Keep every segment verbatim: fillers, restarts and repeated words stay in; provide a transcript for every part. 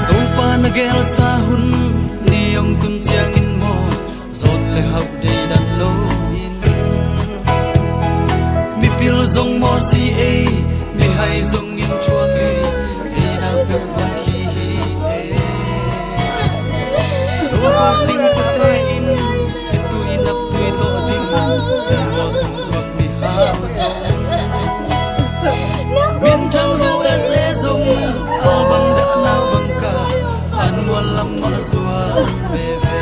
Topa na gelsa hun ni hong tun ciangin maw, zawt le hauh deidan loin, mipil zong mawsi ei, mihai zong in thuak ei, ei na peuh bang hi hi ei. Tua sing tete in, tui nap tui tawh ding, sunglaw sungzuak mihau zong, minthang zo ese zong, albang dah nau bang ka, an mual lam mah zuak veve.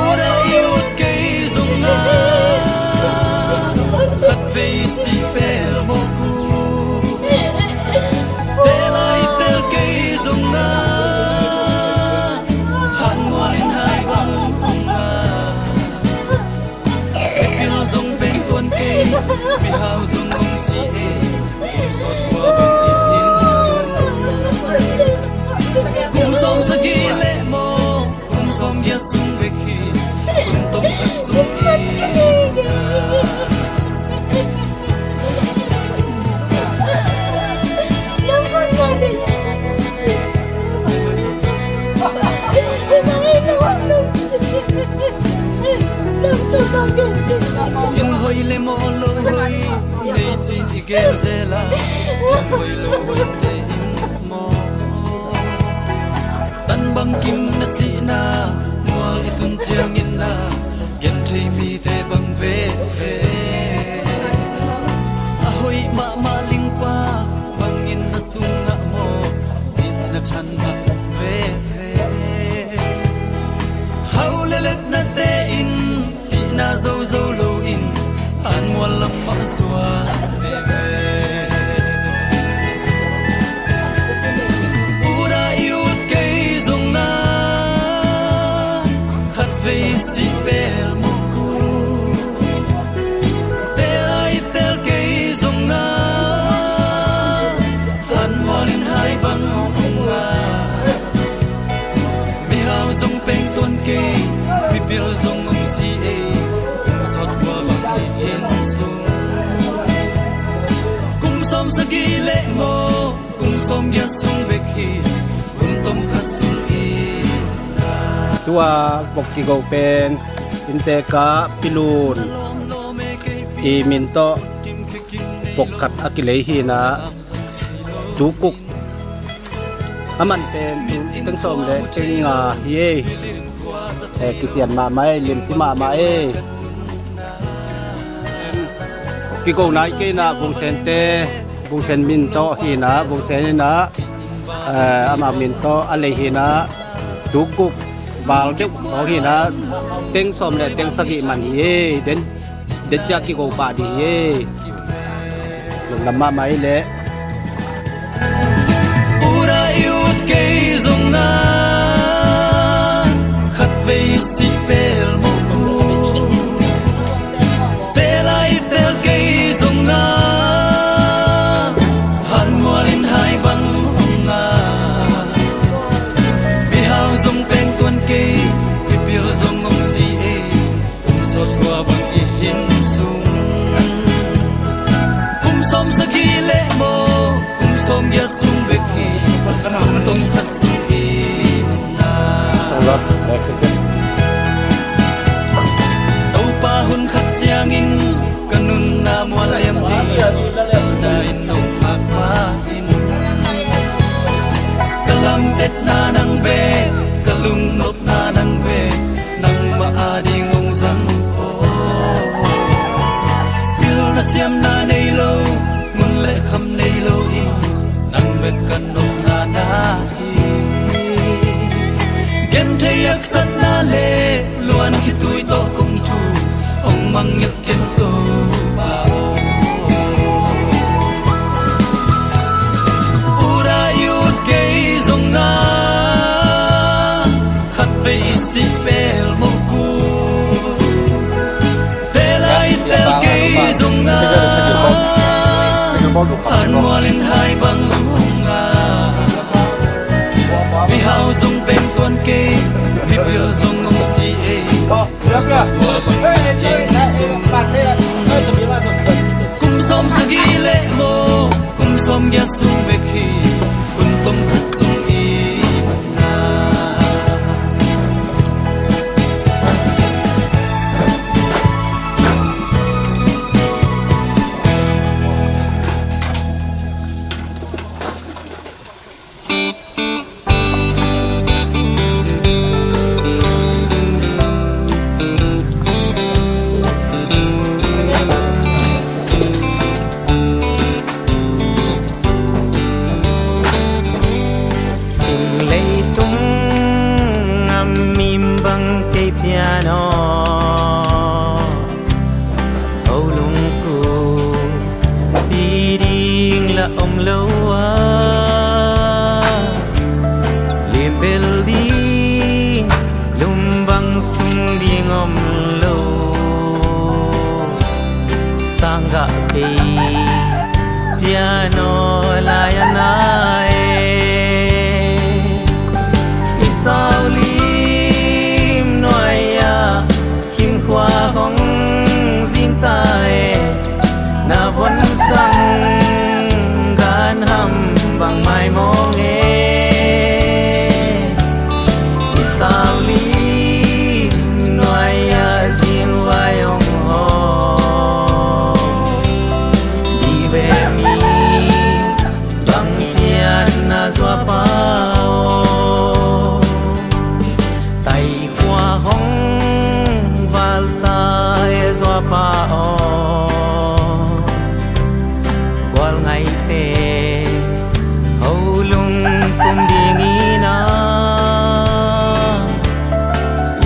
Ora i ut kei zong a, khat vei si pel mawk uh. Tel a i tel kei zong a, han mual in hai bang hong a, pil zong peng tuan kei, mihau zong hong si e, kum sawt kua bang in in sung. Kum sawm sagih leh maw, kum sawm giat sung bek hi, kum tom khat sung hi. In hoih le maw lo hoih, ei ci i gen zel a, in hoih lo hoih te in maw. Tan bang kim na sihna, mual i tun ciangin na, genthei mite bang veve. A hoih mahmah lingpa, bangin na sungah maw, sihna than a om veve. Hau le letnate in, sihna zozo loin, an mual lam mah zuak veve. Ura i ut kei zong a, khat vei si pel mawk uh. Tel a i tel kei zong a, han mual in hai bang hong a. Mihau zong peng tuan kei, mipil zong hong si ei, kum sawt kua bang hi in sung. Kum sawm sagih leh maw, kum sawm giat sung bek hi, kum tom khat sung hi. Tua vok kigo pen innte ka pilun i min tawh vok khat a kilei hina, tukuk a man pen tu teng sawm le teng nga hi ei. Eh, kician mahmah ei, limci mahmah ei. Kigo nai kei na, Vungsen te, Vungsen min tawh hina, Vungsen hina, eh, ama min tawh a lei hina, tukuk val deuh aw hina, teng sawm le teng sagih man hi ei. Den, den ciah kigo pah ding hi ei. Lungdam mahmah ei leh. Ura i ut kei zong a, khat vei si pel mawk uh. Tel a i tel kei zong a, han mual in hai bang hong a. Mihau zong peng tuan kei, mipil zong hong si ei, kum sawt kua bang i hin sung. Kum sawm sagih leh maw, kum sawm giat sung bek hi, kum tom khat sung hi na. Topa hun khat ciangin ka nunna mual liam ding, sihna in nong phak pha in. Ka lametna nang bek, ka lungnopna nang bek, nangmah ading hong zang aw. Pilna siamna nei lo, mun le kham nei lo in, nang bek ka nopna na hi. Genthei haksatna le luan khitui tawh kong thu, hong mangngilh ken Topa aw. Ura i ut kei zong a, khat vei i si pel mawk uh. Tel a i tel kei zong a, an mual in hai bang hong a. Mihau zong peng tuan kei, mipil zong hong si ei. Kum sawm sagih le maw, kum sawm giat sung bek hi, kum tawm khat sung i matna. Sing leitung a mim bang kei pian aw, ho lungkung pi ding la om lo a, limbel ding lum bang sung ding om lo. Sanggah kei piano lai a na e, i sau lim nuai ah himkhua hong zing ta e, na von sang gan ham bang maimawng e. I sau lim nuai ah zing vai hong hawm, di ve mi bang pian na zuapa aw. Tai khua hong valta e zuapa aw, gual ngaite ho lungkum ding ina,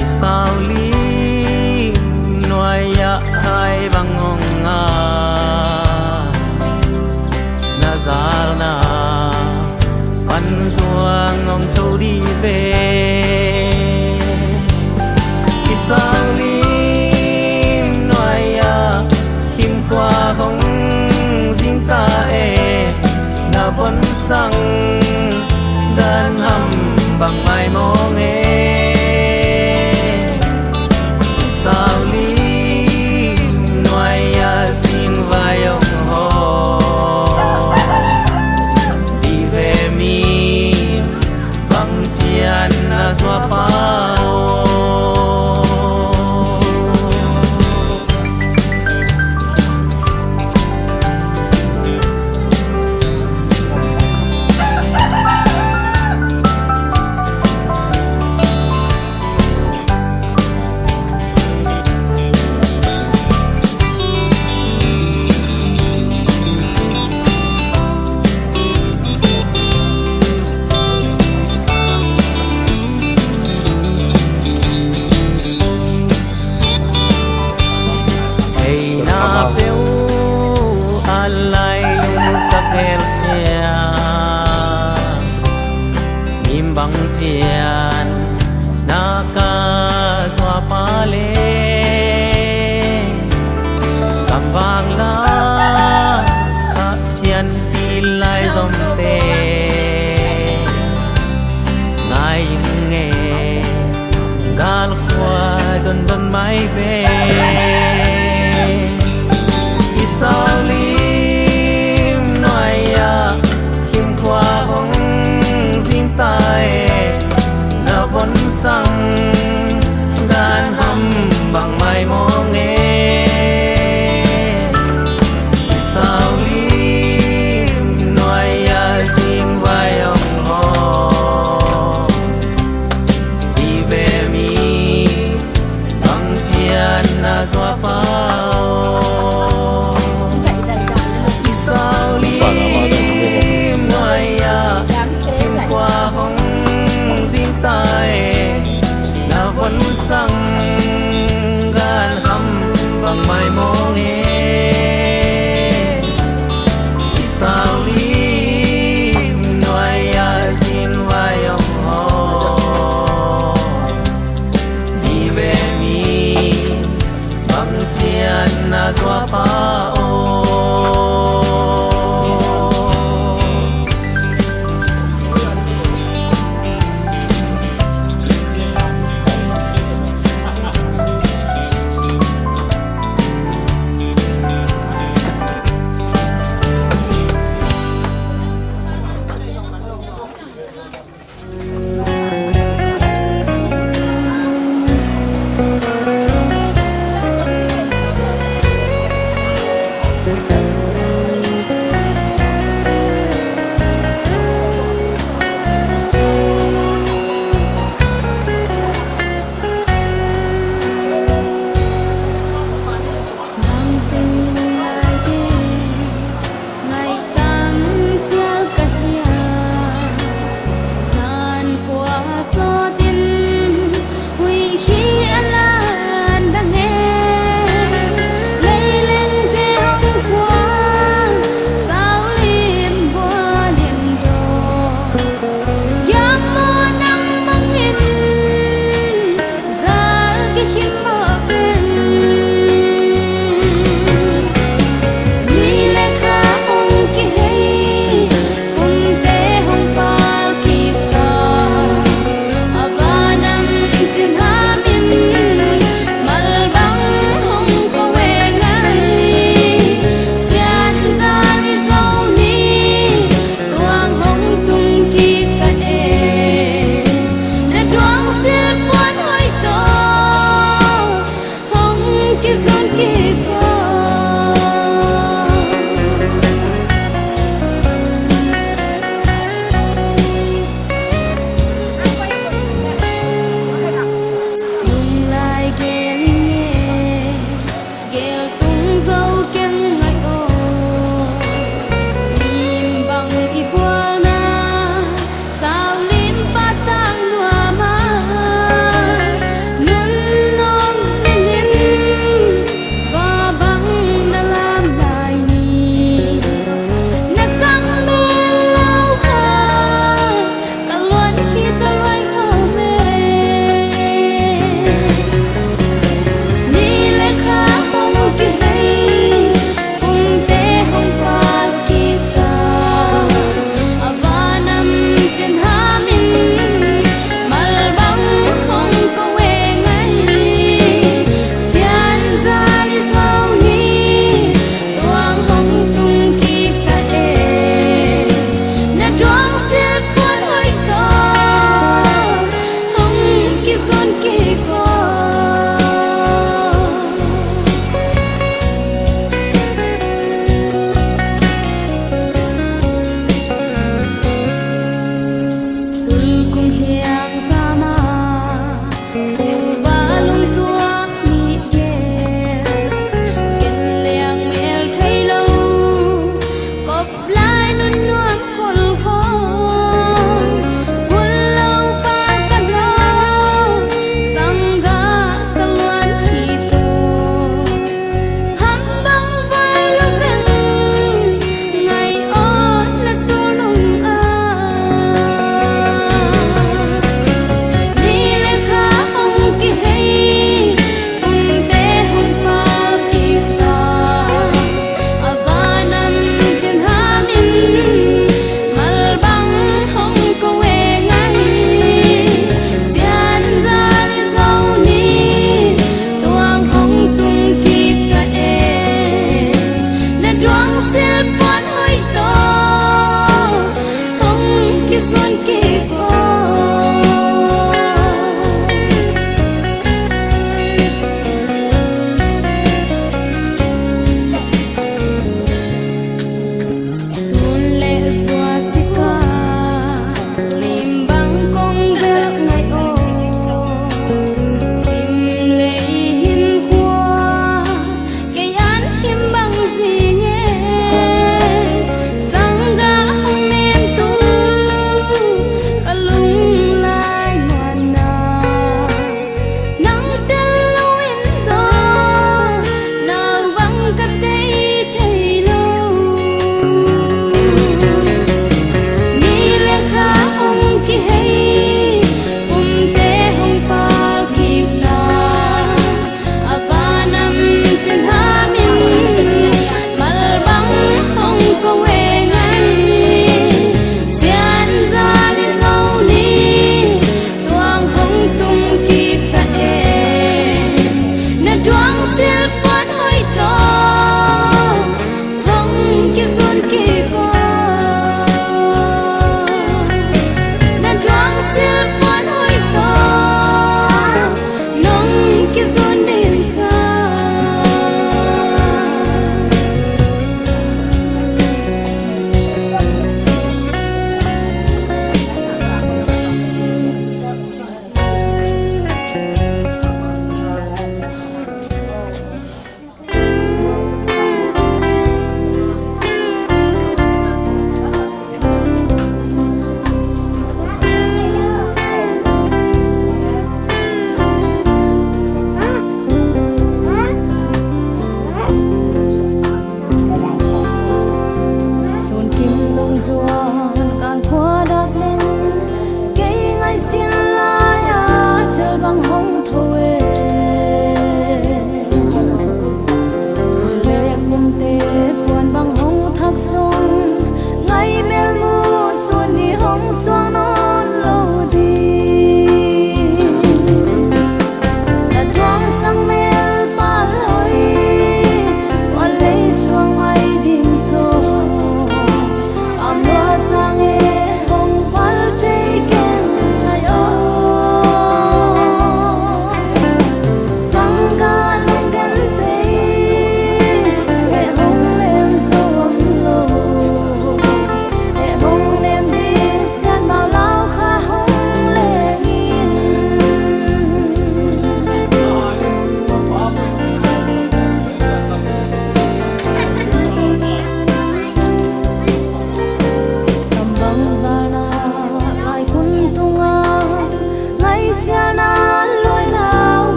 i sau lim nuai ah ai bang hong a, na zalna pan zuang hong tho di ve. I sau lim nuai ah himkhua hong zing ta e, na von sang dan ham bang maimawng e. I sau lim nuai ah zing vai hong hawm, di ve mi bang pian na zuapa aw. Hei na peuh a lai lungtak hel ciang, mim bang pian na ka zuapa le, kamvang la a pianpih lai zomte ngai ing e, galkhua dondon mai ve. I sau lim nuai ah himkhua hong zing ta e, na von sang gan ham bang maimawng e. I sau lim nuai ah zing vai hong hawm, di ve mi bang pian na zuapa aw. I sau lim nuai ah himkhua hong zing ta e, na von sang gan ham bang maimawng e. I sau lim nuai ah zing vai hong hawm, di ve mi bang pian na zuapa aw.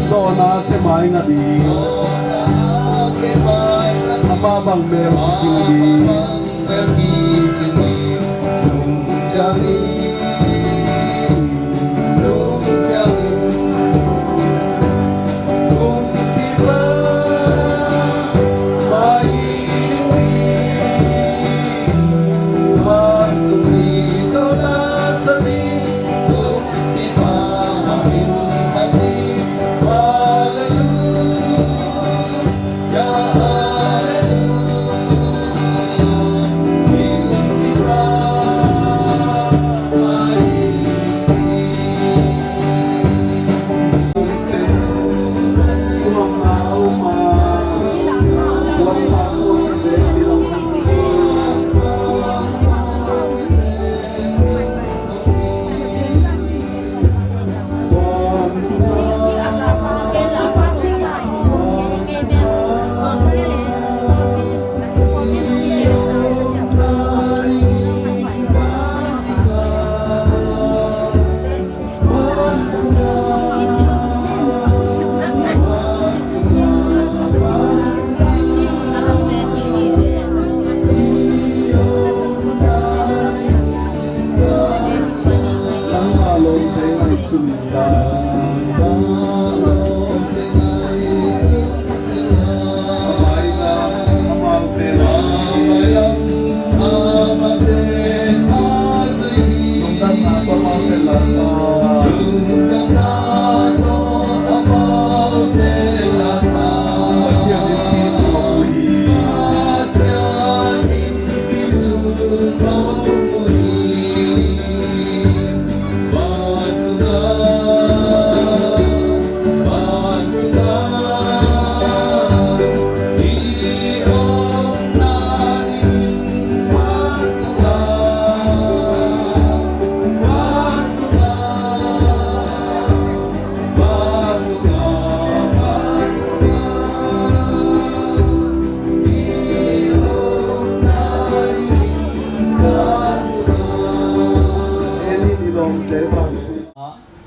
Zawhna kemai ngah ding, ama bang mel kicing ding.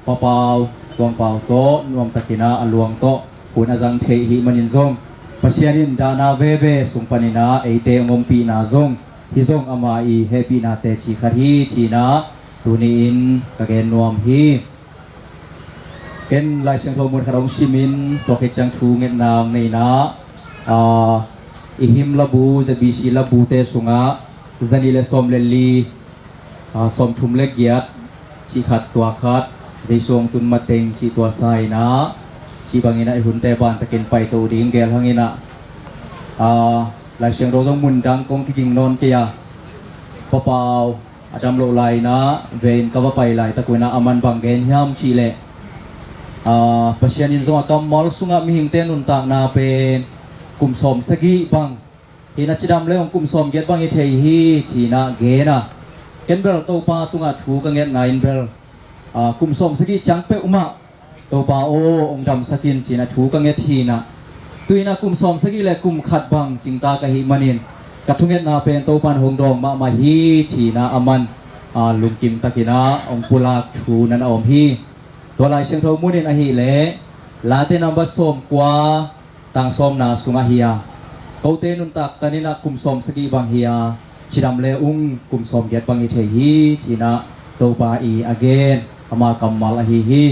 Papau, Tuangpau tawh nuamtakin a luang tawh hun a zang thei hi manin zong Pasian in dahna veve sung panin a eite a ngompihna zong hi zong ama i hehpihna teci khat hi ci-in a tuni-in ka gen nuam hi. Ken Lai Siangtho mun khat hong simin tua khit ciang thu ngetna hong nei-in a, aa, i hymn labu, Z B C labute sungah zanih le sawm le li, aa, sawmthum le giat cih khat, tua khat Jesu hong tun mateng cih tua sa-in a, cih bangin a i hunte vantakin paito ding gel hangin a, aa, Lai Siangtho zong mun dang kong kiging nawn kei a, Papau a dam loh lai-in a ve-in ka va pai laitak un a aman bang gen hiam cih leh, aa, Pasian in zong a kammal sungah mihingte nuntakna pen kum sawm sagih bang hi-in a cidam le hong kum sawm giat bang hi thei hi ci-in a gen a, ken bel Topa tungah thu ka ngetna in bel, aa, kum sawm sagih ciang peuhmah Topa aw, hong damsak in ci-in a thu ka nget hi-in a, tu-in a kum sawm sagih le kum khat bang cingta ka hih manin ka thungetna pen Topa in hong dawng mahmah hi ci-in a aman a, lungkim takin ah hong pulak thu nan a om hi. Tua Lai Siangtho munin ahih leh Late number sawmkua, tang sawmna sungah hi a, kote nuntak tanin ah kum sawmsagih bang hi a, cidam le ung kum sawmgiat bang hi thei hi, ci-in ah Topa in a gen, ama kammal ahi hi.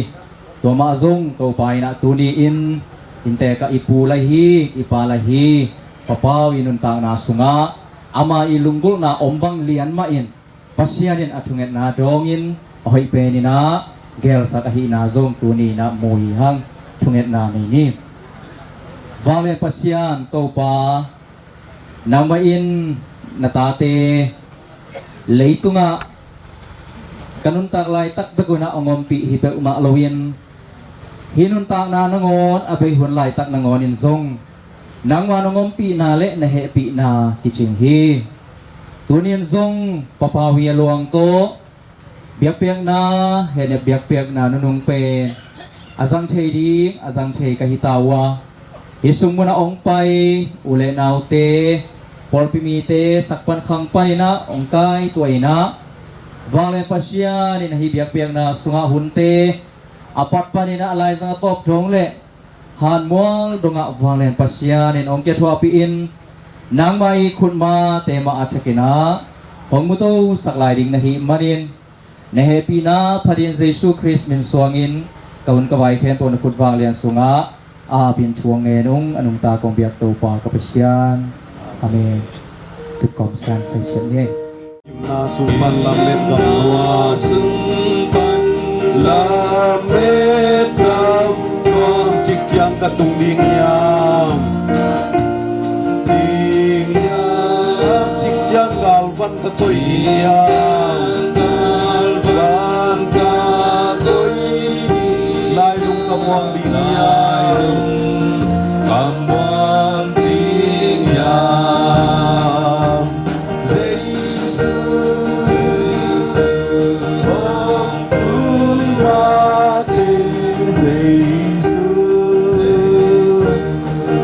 Tua mah zong Topa in ah tuni-in inntek ah i pu lai hi, i pa lai hi, Pa Pau i nuntakna sungah ama i lunggulhna om bang lian mahin Pasian in a thungetna dawngin a hoih penin ah gelsak ahihna zong tuni-in ah mu hi hang. Thungetna nei ni. Vanglian Pasian Topa, nangmah in na tate leitungah ka nuntak laitak bek un ah hong ompih hi peuhmah loin, hih nuntakna nangawn a bei hun laitak nangawnin zong nangmah nong ompihna le na hehpihna kicing hi. Tuni-in zong Pa Pau hi a luang tawh biakpiakna, hehnem biakpiakna nunung pen a zang thei ding a zang thei ka hi ta uh a, hih sung munah hong pai u le naute, pawlpi mite sak pan khang panin ah hong kaituah in ah, Vanglian Pasian in ah hih biakpiakna sungah hunte a pat panin ah laizang a tawp dong le hanmual dongah Vanglian Pasian in hong kia thuahpih in, nangmah i khutmate mah a thakin ah hong mutosak lai ding na hih manin, na hehpihna phatin Jesu Khrist min suangin ka hun ka vai khempeuh na khut vanglian sungah a bin thu hong ngen ung. A nungta kong biak Topa ka Pasian. Amen. Tutkawm san saisiat ni. Na sung pan lamet gam lua. Sung pan lamet gam lua. Cikciang ka tung ding hiam? Ding hiam? Cikciang galvan ka koih ding hiam? Galvan ka koih ding. Lailung ka muang ding hiam? Ka muang ding hiam? Jesu, hong tun mah teng, Jesu,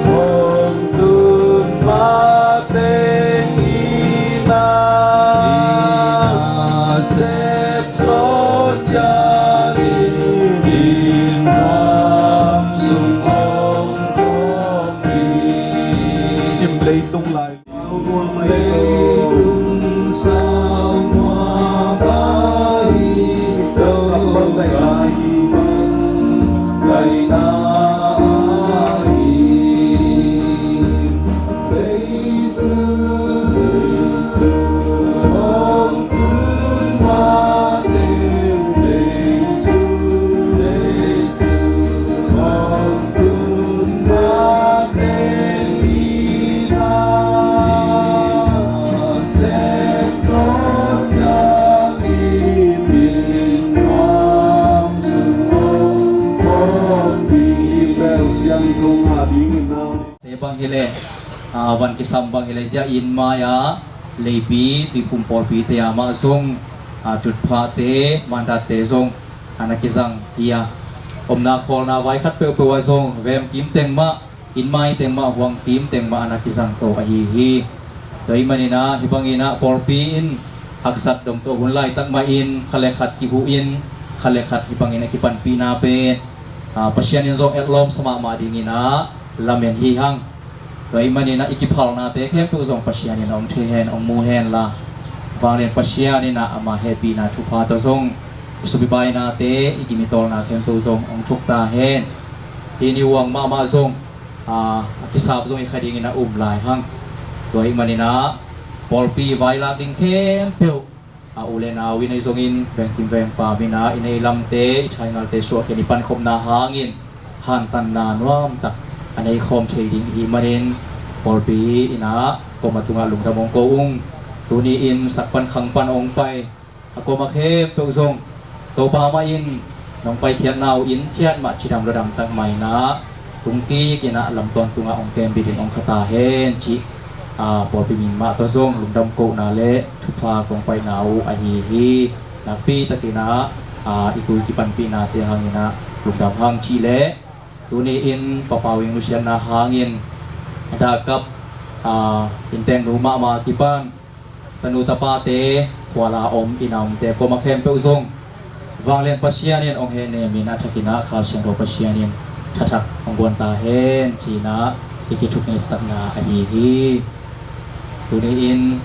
hong tun mah teng, i na sep tawh ciangin, i nuam sung hong kawm hi. Sim leitung lai. Te bang hileh, a, van kisam bang hileh zia inn mai-a leipi tuiphum pawlpite ah mah zong, a, tutphahte, mandatte zong a na kizang hi a, omna khawlna vai khat peuhpeuh ah zong vem kim teng mah, inn mai teng mah, huang kim teng mah a na kizang to ahi hi. Tua ahih manin ah hih bangin ah pawlpi in haksat dong tawh hun laitak mahin khat le khat kihuh in, khat le khat hih bangin a kipanpihna pen, a, Pasian in zong etlawmsa mahmah dingin ah lamen hi hang. Tua ahih manin ah i kiphalnate khempeuh zong Pasian in hong thei hen, hong mu hen la, Vanglian Pasian in ah ama hehpihna thupha tawh zong i supibainate, i kimitawlna khempeuh zong hong thuk ta hen. Hih ni huang mahmah zong, a, a kisap zong i kha dingin a um lai hang. Tua ahih manin ah pawlpi vailak ding khempeuh, a, u le nau in ahi zongin vengkim vengpam in ah i nei lamte, i thaingalte suahkhiat in i pankhopna hangin hantanna nuamtak a nei khawm thei ding i hih manin pawlpi in ah koma tungah lungdam hong ko ung. Tuni-in sak pan khang pan hong pai a koma khempeuh zong Topa mah in nong paikhiatna uh in ciat mah cidam ladam tak mah in ah tungkik in ah lamtawn tungah hong kembit in hong kha ta hen cih, a, pawlpi min mah tawh zong lungdam kohna le thupha kong paina uh ahi hi. Nakpi takin ah, a, i tui kipanpihnate hangin ah lungdam hang cih leh, tuni-in Pa Pau in nusiatna hangin a dahkap, a, innteknu mahmah kipan tanu tapate, Kuala om, inn a omte kuamah khempeuh zong vanglian Pasian in hong hehnem in, a thakin ah Kha Siangtho Pasian in thathak hong guan ta hen ci-in ah i kithukkik ngeisakna ahi hi. Tuni-in,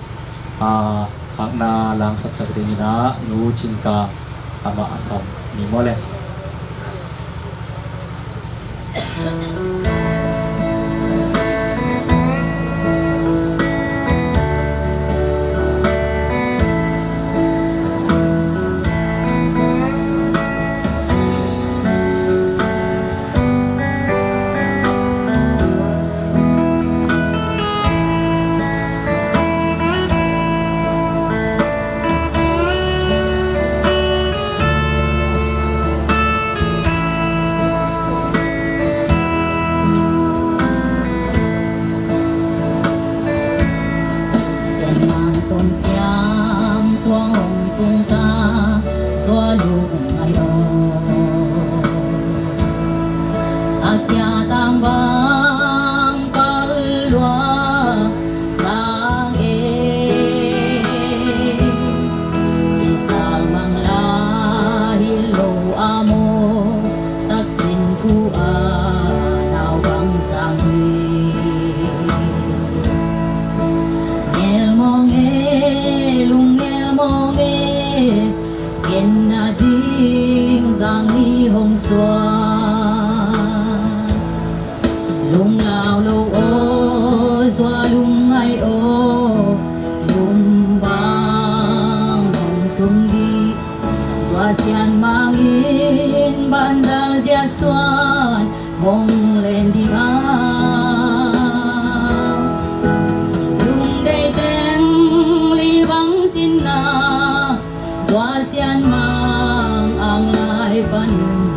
aa, khakna langsaksak dingin ah Nu Cin Kang amah a sam ni maw le. Sianmang tomciam tuang hong tung ta, Zua lungngai aw. A kia tang bang pal lua sang e. I salmang la hi lo a maw, taksin thu a nau bang sang hi. Ngel maw nge, lung ngel maw nge, ken na ding zang ni hong suan. Lunglau lo aw, Zua lungngai aw, lum bang hong sung dih. Zua Sianmang in banzal ziat suan hong len ding a. Lungdei teng li bang cinna, Zua Sianmang ang lai panin,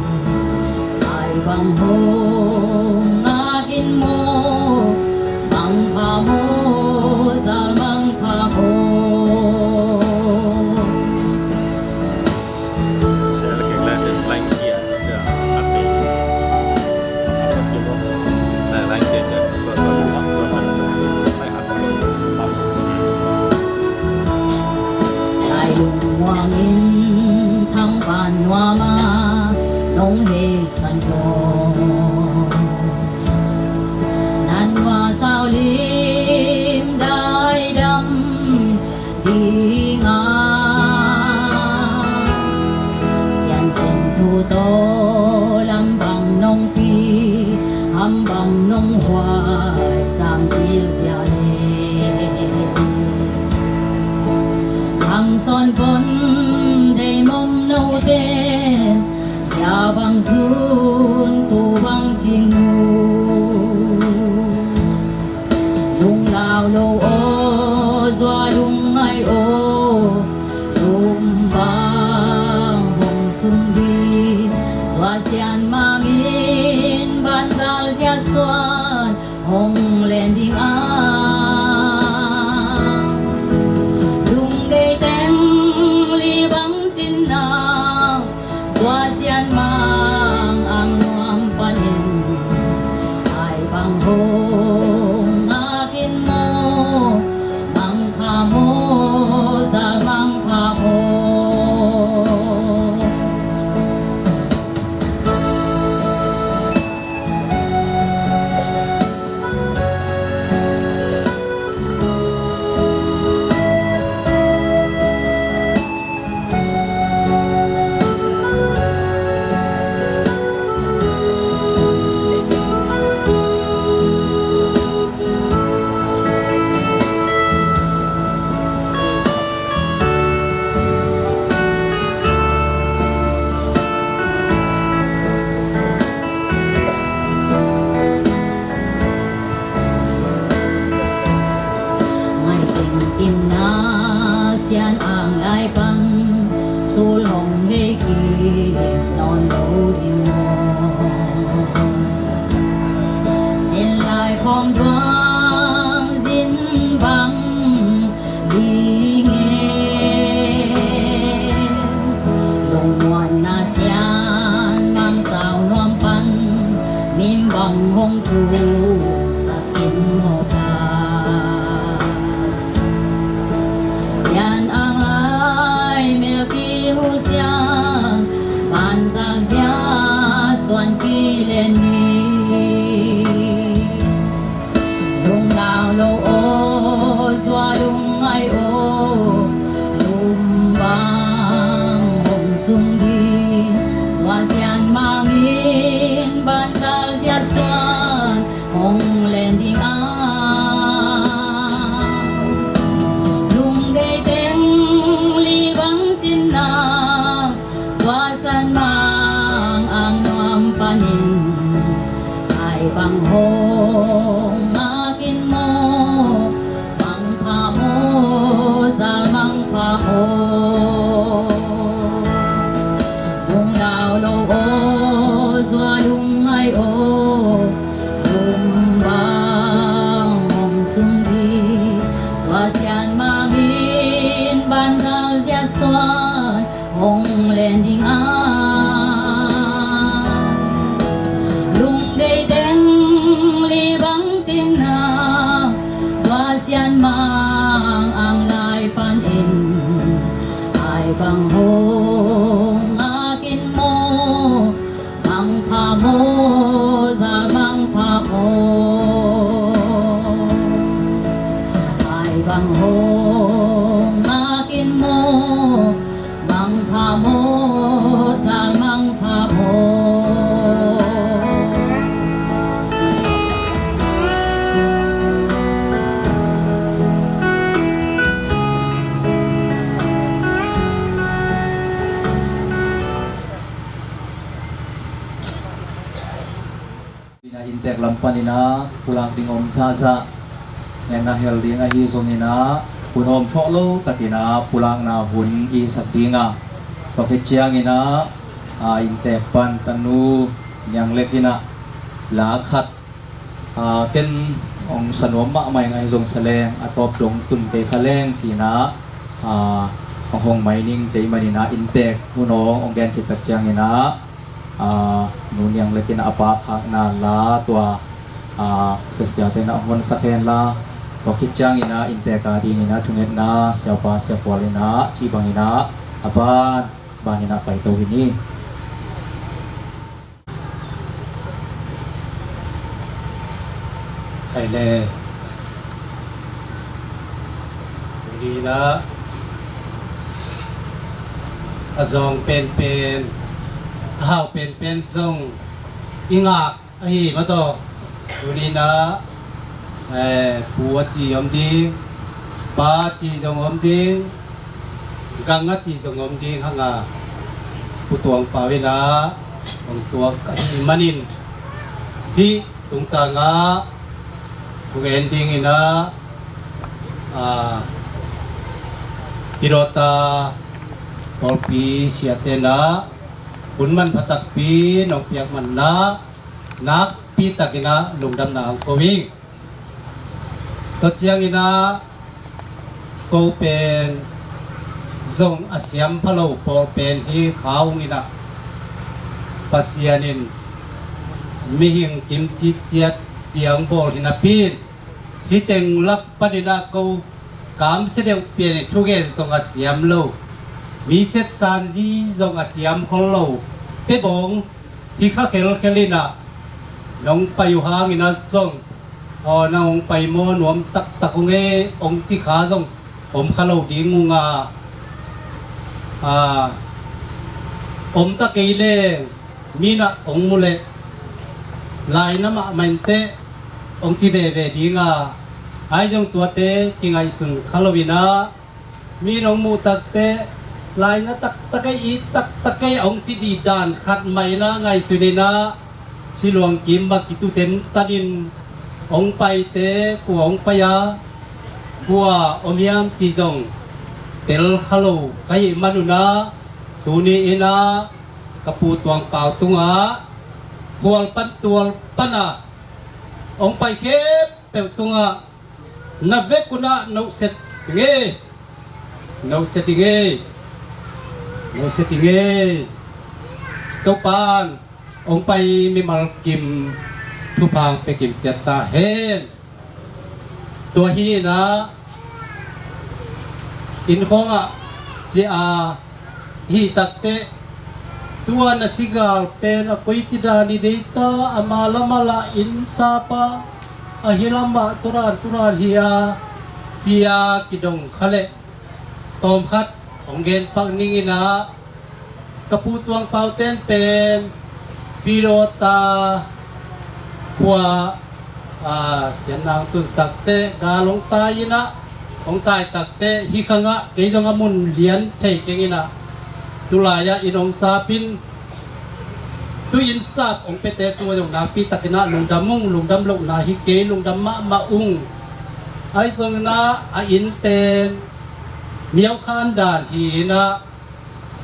ai bang hong ngak in maw, mangpha maw, zal mangpha maw. Lai lungmuang in thang van nuam a nong hei san lo. Nan nua sau lim dai dam ding a. Sian Cin Thu tawh lam bang nong pi, ham bang nong huai, cam zilzial e. Hang sawn pon dei mom no ten, ya bang zun tu bang cing nu. Lunglau lo aw, Zua lungngai aw, lum bang hong sung dih. Zua Sianmang in banzal ziat suan hong len ding a. Lungdei teng li bang cinna, Zua Sianmang ang nuam panin, ai bang hong ngak in maw, mangpha maw, zal mangpha maw. Ngai teng in na Sian ang lai pan sul hong hei kik nawn lo ding maw? Sin lai khawm duang zin bang ding e. Lungmuanna Sian Mang sau nuam pan, min bang hong thuk sak in maw pa. Sian ang a suan kilen ni. Lunglau lo aw, zua lungngai aw, lum bang hong sung ding. Zua sian mangin banzal zia suan hong len ding a, lungdei teng li bang cinna, zua sian mang ang nuam panin, ai bang hong ngak in maw, mangpha maw, zal mangpha maw. Lunglau lo aw, zua lungngai aw, lum bang hong sung ding. Zua sian mangin banzal zia suan hong len ding a, lungdei teng li bang cinna, zua sian mang ang lai panin, ai bang hong ngak in maw, mangpha maw, zal mangpha maw. Ai bang hong ngak in maw, mangpha maw, zal mangpha maw. Ina inntek lam panin ah pulak ding om zahzah, ngenna hel ding ahi zongin ah hun hawm thawh lo takin ah pulakna hun i sak ding a, tua khit ciangin ah, a, inntek pan tanu Niang Lek in ah la khat, a, ken hong sa nuam mahmah ing ahi zong sa leng, a tawp dong tun kei kha leng ci-in ah, a, hong hong mai ning ci ahih manin ah inntek hun hong hong gen khit tak ciangin ah, a, Nu Niang Lek in a pa khakna la tua, a, siasiate na hong honsak hen la, tua khit ciangin ah inntek a dingin ah thungetna siapa Sia Khual in ah cih bangin ah a ban, ban in ah paito hi ni. Khai le. Tuni in ah a zawng penpen, a hau penpen zong i ngak ahi mah tawh, tuni in ah, eh, pu a ci om ding, pa a ci zong om ding, gang a ci zong om ding hang a, Pu Tuang Pau in ah hong tuak ahih manin, hih tungtang ah thu gen dingin ah, a, hih dawta pawlpi siate in ah hun manpha takpi nong piak manin ah nakpi takin ah lungdamna hong ko ing. Tua ciangin ah ko pen zong a siam pha lo pawl pen hi kha ung in ah, Pasian in mihing kimci ciat piang bawl hi napi in, hih teng lak panin ah ko kamsia deuh pian in thugen zong a siam lo, mi set sanzi zong a siam khol lo, te bawng hi kha khelkhel in ah, nong pai uh hangin ah zong, aw, nang hong pai maw, nuam taktak ung e, hong ci kha zong om kha lo ding ung a, a, om ta kei leng mi in ah hong mu leh laina mahmah in teh hong ci veve ding a, ahi zong tuate kingaihsun kha lo in ah, mi in hong muh takteh laina taktak ei, it taktak ei hong ci dih dan khat mah in ah ngaihsun in ah, siluang kim mah kitu tentan in hong paite kua hong pai a, kua om hiam cih zong tel kha lo ka hih manun ah, tuni in ah ka Pu Tuang Pau tungah khual pan tual pan a hong pai khempeuh tungah na vekun ah nohset ing ei. Nohset ing ei. Nohset ing ei. Topan hong pai mimal kim thupha hong pia kim ciat ta hen. Tua hi in ah, inn khawngah cia a hih takteh Tua na sigal pen a koici dan i deita, ama lamah lah inn sapa, ahi lamah turan turan hi a, cia kidong kha leh tawmkhat hong genpak ning inah, ka pu Tuang Pau ten pen Pidawta khua, a, sianna hong tun takte gal hong tai inah, hong tai takte hih khangah kei zong a mun lian thei keng inah, tulai-ah inn hong sapin, tu inn sap hong piate tua zong nakpi takinah lungdam ung, lungdam lohna hi kei, lungdam mahmah ung. Ahi zonginah a inn pen miau khan dan hi inah,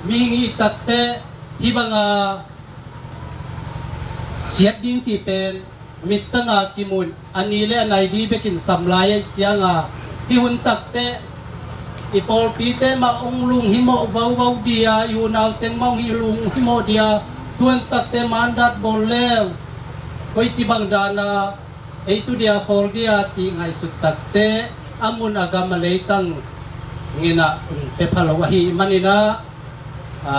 mihing hih takte hih banga siat ding cih pen mittanga kimun a ni le a nai di bekin sam lai ahih cianga, hih hun takte i pawlpite mah hong lunghimawh vauvau dia, i unau teng mah hong hi lunghimawh dia, tu hun takte mandat bawl leng koici bang dana ei tu dia khawl dia cih ngaihsut takte a mun a gam a leitang nginah pia pha lo ahih maninah, a,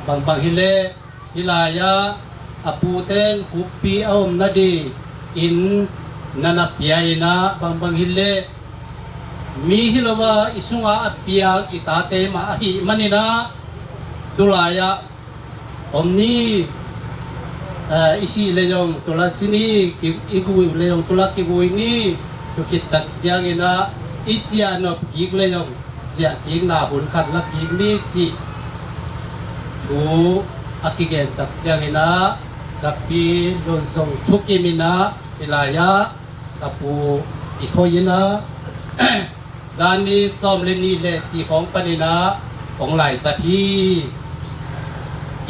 bangbang hileh hih lai-ah a pute in kukpi a om nading inn na na pia inah, bangbang hileh mi hi lo a i sungah a piang i tate mah ahih maninah, tulai-ah om ni, eh, i sih le zong tula si ni, ki, i gui le zong tula kigui ni, tu khit tak cianginah i ciahnop kik le zong ciah kikna hun khat la kik ni cih thu a kigen tak cianginah, ka pi Lun Zong Thu Kim inah hih lai-ah ka pu kikhoi inah, zani sawm le nih le cih khawng paninah hong laitat hi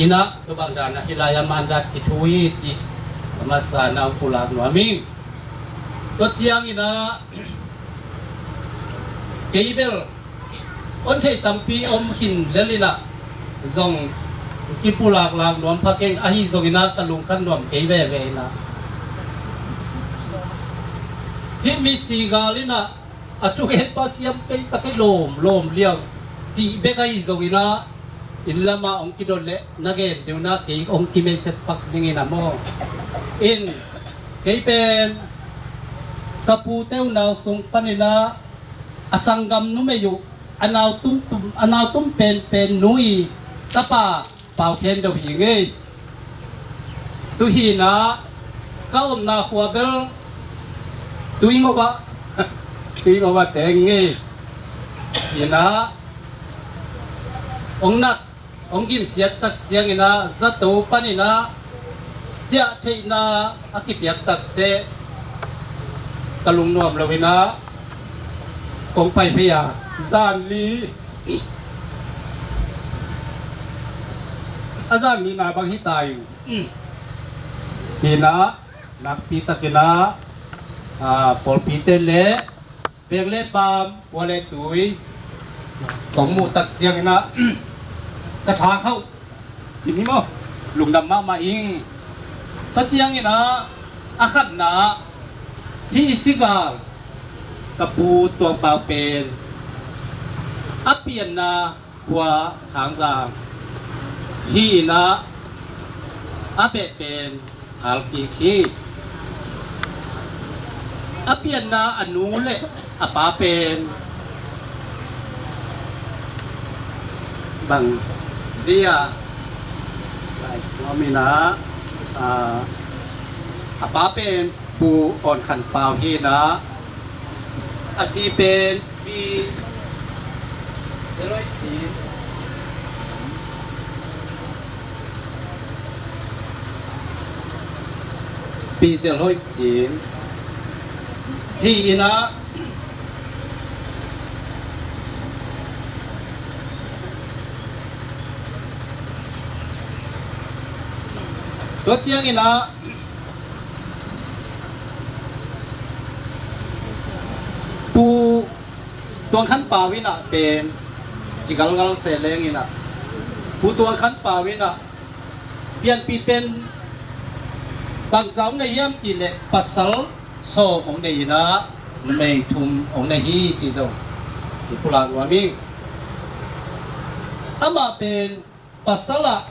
inah, tu bang danah hih lai-ah mandat kithu hi cih a masa na hong pulak nuam ing. Tua cianginah kei bel hon theih tampi om khin lel inah zong kipulaklak nuam pha keng, ahi zonginah ka lungkhan nuam kei veve inah, hih misi gal inah a thugen pasiam kei ta kei lawm lawm liang cih bek ahi zonginah, inn lamah hong kidot leh na gen deuhnah kei hong kimeiset pak dingin a maw. In kei pen ka pute unau sung paninah a sanggam numei uh a nau tumtum, a nau tum penpen nu i tapa Pau Khen Deuh hi ngei. Tu hinah ka omna khua bel Tuingova, Tuingova teng ngei. Hinah hong nak hong gimsiat tak cianginah zato paninah ciah theihna a kipiak takte ka lungnuam loinah kong pai phei a, zanli a zanlina bang hi tai. Hinah nakpi takinah, a, pawlpite le veng le paam, pua le tui kong muh tak cianginah ka tha khauh cin hi maw, lungdam mahmah ing. Tua cianginah a khatna hih i sigal ka pu Tuang Pau pen a pianna khua Thangzang hi inah a beh pen Halkik hi. A pianna a nu le a pa pen bang dia lai nuam inah, a, a pa pen Pu Awn Khan Pau hi inah, a zi pen Pi Zel Hoih Cin, Pi Zel Hoih Cin hi inah, tua cianginah Pu Tuang Khan Pau inah pen ci galgal se leng inah, Pu Tuang Khan Pau inah pianpih pen bangza hong nei hiam cih leh pasal sawm hong nei inah numei thum hong nei hi cih zong i pulak nuam ing. Amah pen pasal ah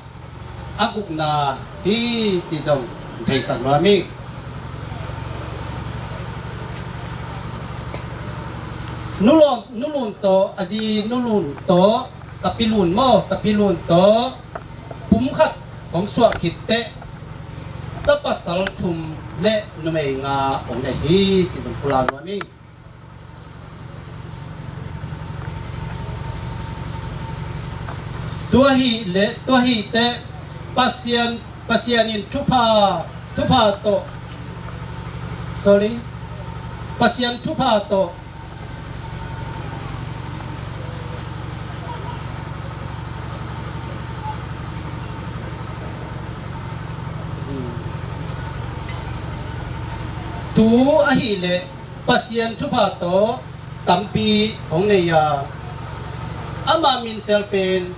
a gukna hi ci zong theisak nuam ing. Nulun, Nulun tawh, a zi Nulun tawh, Tapilun maw, Tapilun tawh pumkhat hong suah khit teh, ta pasal thum le numei nga hong nei hi ci zong pulak nuam ing. Tua hi le, tua hi teh Pasian, Pasian in thupha, thupha tawh, sorry, Pasian thupha tawh, tu ahih leh Pasian thupha tawh tampi hong nei a, ama minsel pen,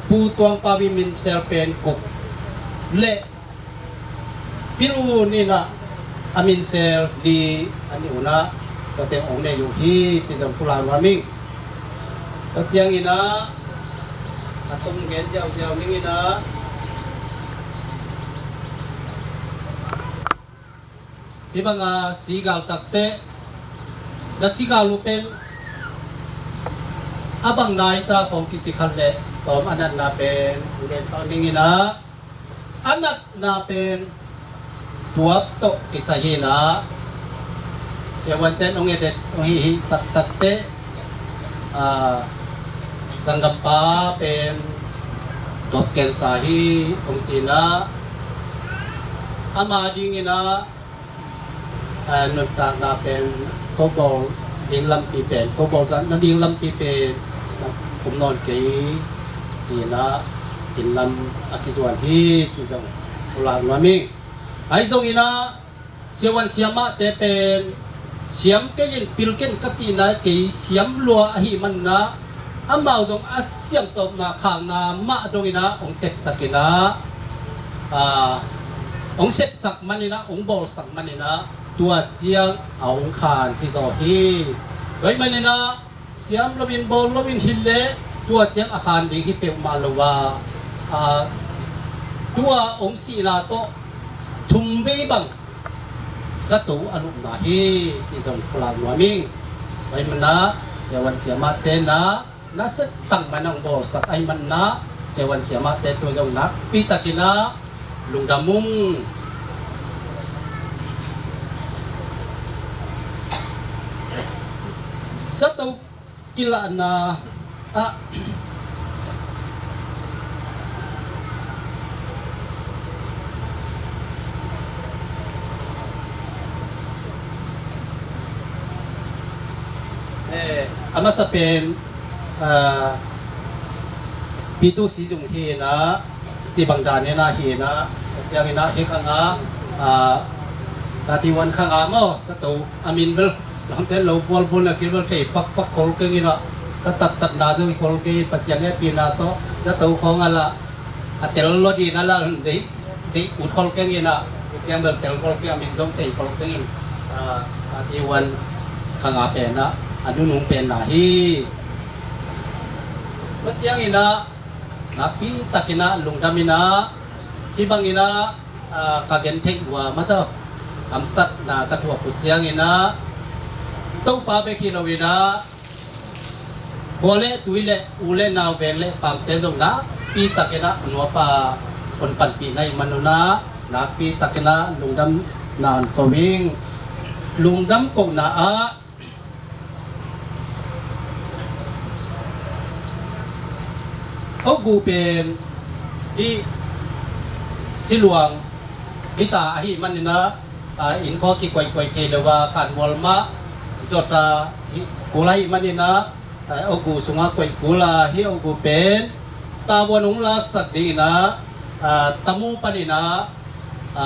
Pu Tuang Pau i minsel pen guk le Pi Lun in ah a minsel li a nih un ah, tua teng hong nei uh hi ci zong pulak nuam ing. Tua ciangin ah a thong gen ziauziau ning in ah, hih banga sigal tak teh, na sigal uh pen a bang nai ta khong kici khat leh tawm a natna pen gen pak ning in ah, a natna pen tuap tawh kisai hi in ah, siavuante'n hong edet hong hihihsak tak teh, a, sanggampa pen tuap kensa hi hong ci in ah, ama ding in ah, a, nuntakna pen ko bawl ding lampi pen, ko bawl zat nading lampi pen um nawn kei ci in ah, inn lam a kizuan hi ci zong pulak nuam ing. Ahi zongin ah siavuan siamahte pen siam kei in, pil kei in ka cihna kei, siam lua ahih manin ah, amau zong a siamtawpna khakna mah dongin ah hong sepsak in ah, a, hong sepsak manin ah, hong bawlsak manin ah, tua ciang a hong khan hi zaw hi. Tua ahih manin ah siam loin bawl loin hi leh tua ciang a khan ding hi peuhmah lo a, a, tua hong sihna tawh thum vei bang zato a lupna hi ci zong pulak nuam ing. Tua ahih manin ah siavuan siamahte na, na set tang manin ah hong bawlsak ahih manin ah siavuan siamahte tua zong nakpi takin ah lungdam ung. Zato kilahna ah, eh, a masa pen, ah, Pitu Sizung hi in ah, ci bang dan in ah hi in ah, ciangin ah hih khang ah, a, thirty-one khang ah maw, zato a min bel lawmte lo bualbual na kilbel kei pakpak khol keng in ah, ka tattatna zo hi khol kei, Pasian hehpihna tawh zato khawng a lah a tel lo ding a lah deih, deih ut khol keng in ah, ciang bel tel khol keng, a min zong thei khol keng in, a, thirty-one khang ah pen ah a nunung penna hi. Tua ciangin ah nakpi takin ah lungdam in ah, hih bangin ah, a, ka gen theih uh a, mataw, hamsatna ka thuak uh ciangin ah, Topa bek hi loin ah, khua le tui le u le nau, veng le paamte zong nakpi takin ah nuapa hong panpihna ahih manun ah nakpi takin ah lungdamna hong ko ing. Lungdam kohna ah, Ogu pen hih siluang hi ta ahih manin ah, a, inn khua kikoihkoih thei lo a, khanmual mah zot a, hih kul ahih manin ah, a, Ogu sungah koih kul a, hih Ogu pen tavuan hong laksak dingin ah, a, Tamu panin ah, a,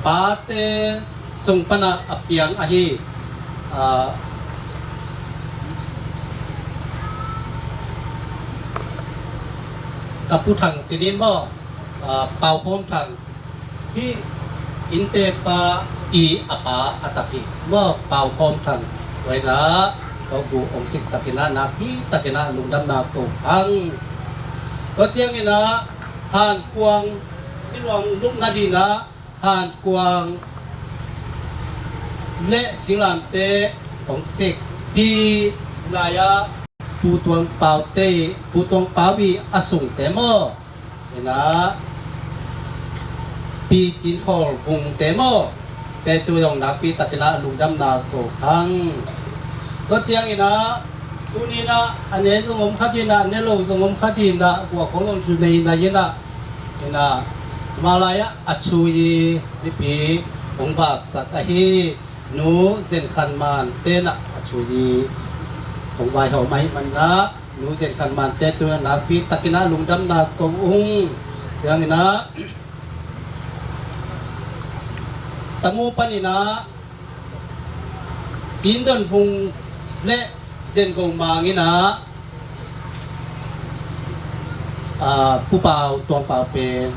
pate sung panah a piang ahi, a, ka Pu Thang cinin maw, a, Pau Khawm Thang, hih innteekpa i a pa a tak hi maw, Pau Khawm Thang. Tua in ah Ogu hong siksak in ah nakpi takin ah lungdamna ko hang. Tua ciangin ah Hankuang siluang lukna dinah Hankuang le singlamte hong sik hi. Lai-ah Pu Tuang Pau te, Pu Tuang Pau i a sungte maw, inah Pi Cin Khawl Vungte maw, te tu zong nakpi takinah lungdamna ko hang. Tua cianginah tuninah a ne zong om kha dinah, a ne lo zong om kha dinah, guakhawng zong cu nei nai inah, inah malai-ah a cu i mipi hong vaksak ahi Nu Zen Khan Man tenah a cu i hong vaihawm ahi manah Nu Zen Khan Man te tu nakpi takinah lungdamna ko ung. Cianginah Tamu paninah Cin Don Vung le Zen Go Mang inah, ah, Pu Pau Tuang Pau pen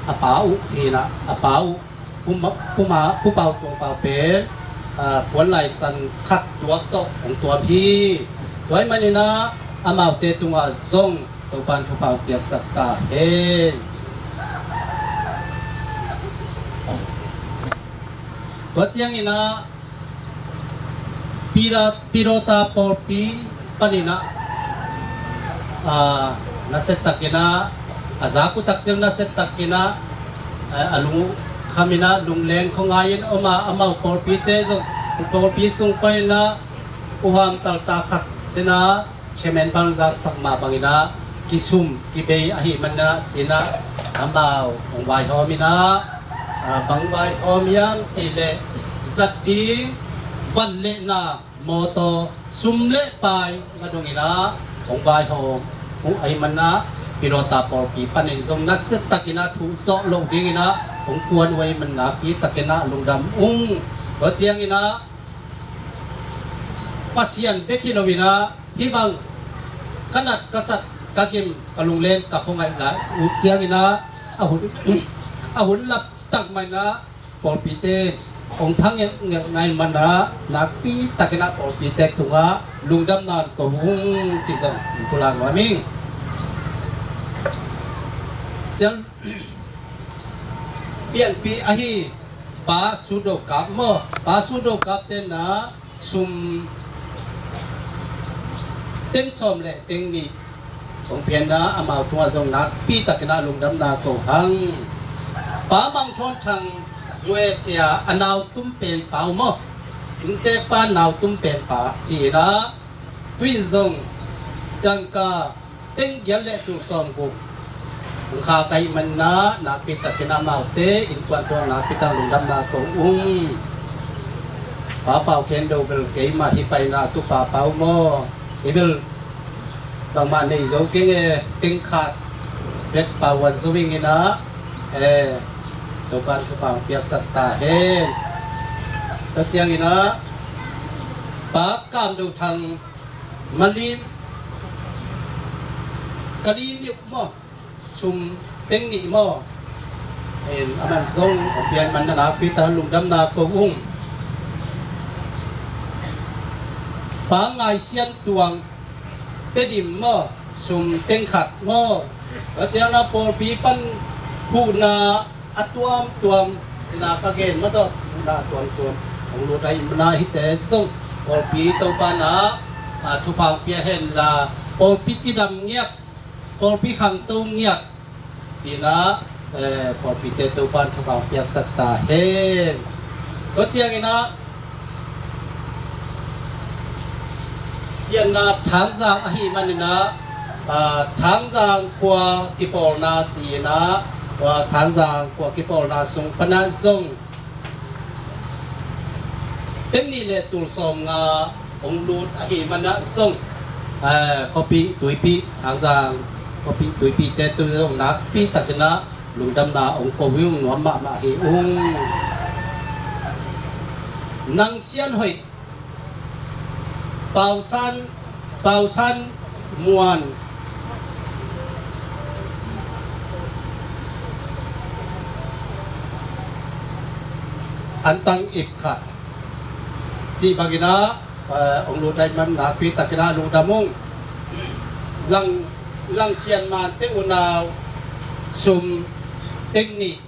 a pa uh hinah, a pa uh Pu Ma-, Pu Ma-, Pu Pau Tuang Pau pen, ah, puan laisan khat tuak tawh hong tuam hi. Tua ahih maninah amaute tungah zong Topan thupha hong piaksak ta hen. Tua cianginah Pira-, Pirota pawlpi paninah, ah, nasiatakinah a zakutak ciang nasiatakinah, ah, a lung uh khaminah lungleng khawngai-in a om a, amau pawlpite zong pawlpi sung paninah uhamtal ta khat tenah chairman bang zaksak mah banginah kisum kibei ahih manah cinah amau hong vaihawm inah, ah, bang vaihawm hiam cihleh zat ding van le na, mawtaw, sum le pai nga donginah hong vaihawm uh ahih manah Pilota pawlpi panin zong nasiatakinah thu zawh loh dinginah hong kuan uh ahih manah nakpi takinah lungdam ung. Tua cianginah Pasian bek hi loinah hih bang ka nat ka sat ka gim ka lunglen ka khuangaih lai uh cianginah a hun, a hun lap tak mah inah pawlpite hong thang ngelhngelh ngai manah nakpi takinah pawlpite tungah lungdamna ko ung cih zong in pulak nuam ing. Ciang pianpih ahi Pa Sut Do Kap maw, Pa Sut Do Kap tenah sum teng sawm le teng nih hong pianna amau tungah zong nakpi takinah lungdamna ko hang. Pa Mang Thawn Thang Zuesia a nau tum pen pa uh maw, inntek pa nau tum pen pa hi inah tui zong tangka teng giat le tul sawm guk hong khak ahih manah nakpi takinah amaute innkuan tungah nakpi tak lungdamna ko ung. Pa Pau Khen Do bel keimah hi paina tupa pa uh maw, kei bel bangmah nei zo keng e, teng khat bek pauan zo inginah, eh, Topan thupha hong piaksak ta hen. Tua cianginah Pa Kam Do Thang Malim Kali Niuh maw, sum teng nih maw, en, aman zong hong pian manah nakpi tak lungdamna ko ung. Pa Ngai Sian Tuang Tedim maw, sum teng khat maw. Tua cianginah pawlpi pan huhna a tuamtuam, ina ka gen mah tawh huhna a tuamtuam hong lut ahih manah hihte zong pawlpi Topa inah, ah, thupha hong pia henla, pawlpi cidam ngiat, pawlpi khangto ngiat inah, eh, pawlpite Topan thupha hong piaksak ta hen. Tua cianginah pianna Thangzang ahih maninah, ah, Thangzang khua kipawlna ci-inah, ah, Thangzang khua kipawlna sung panah zong teng nih le tul sawm nga hong lut ahih manah zong, eh, khuapih tuipih Thangzang khuapih tuipihte tu zong nakpi takinah lungdamna hong ko hi ung, nuam mahmah hi ung. Nang Sian Hoih, Pausan, Pausan Muan, Antang Ip Khat cih banginah, eh, hong lut ahih man nakpi takinah lungdam ung. Lang Langsian Mante unau sum teng nih.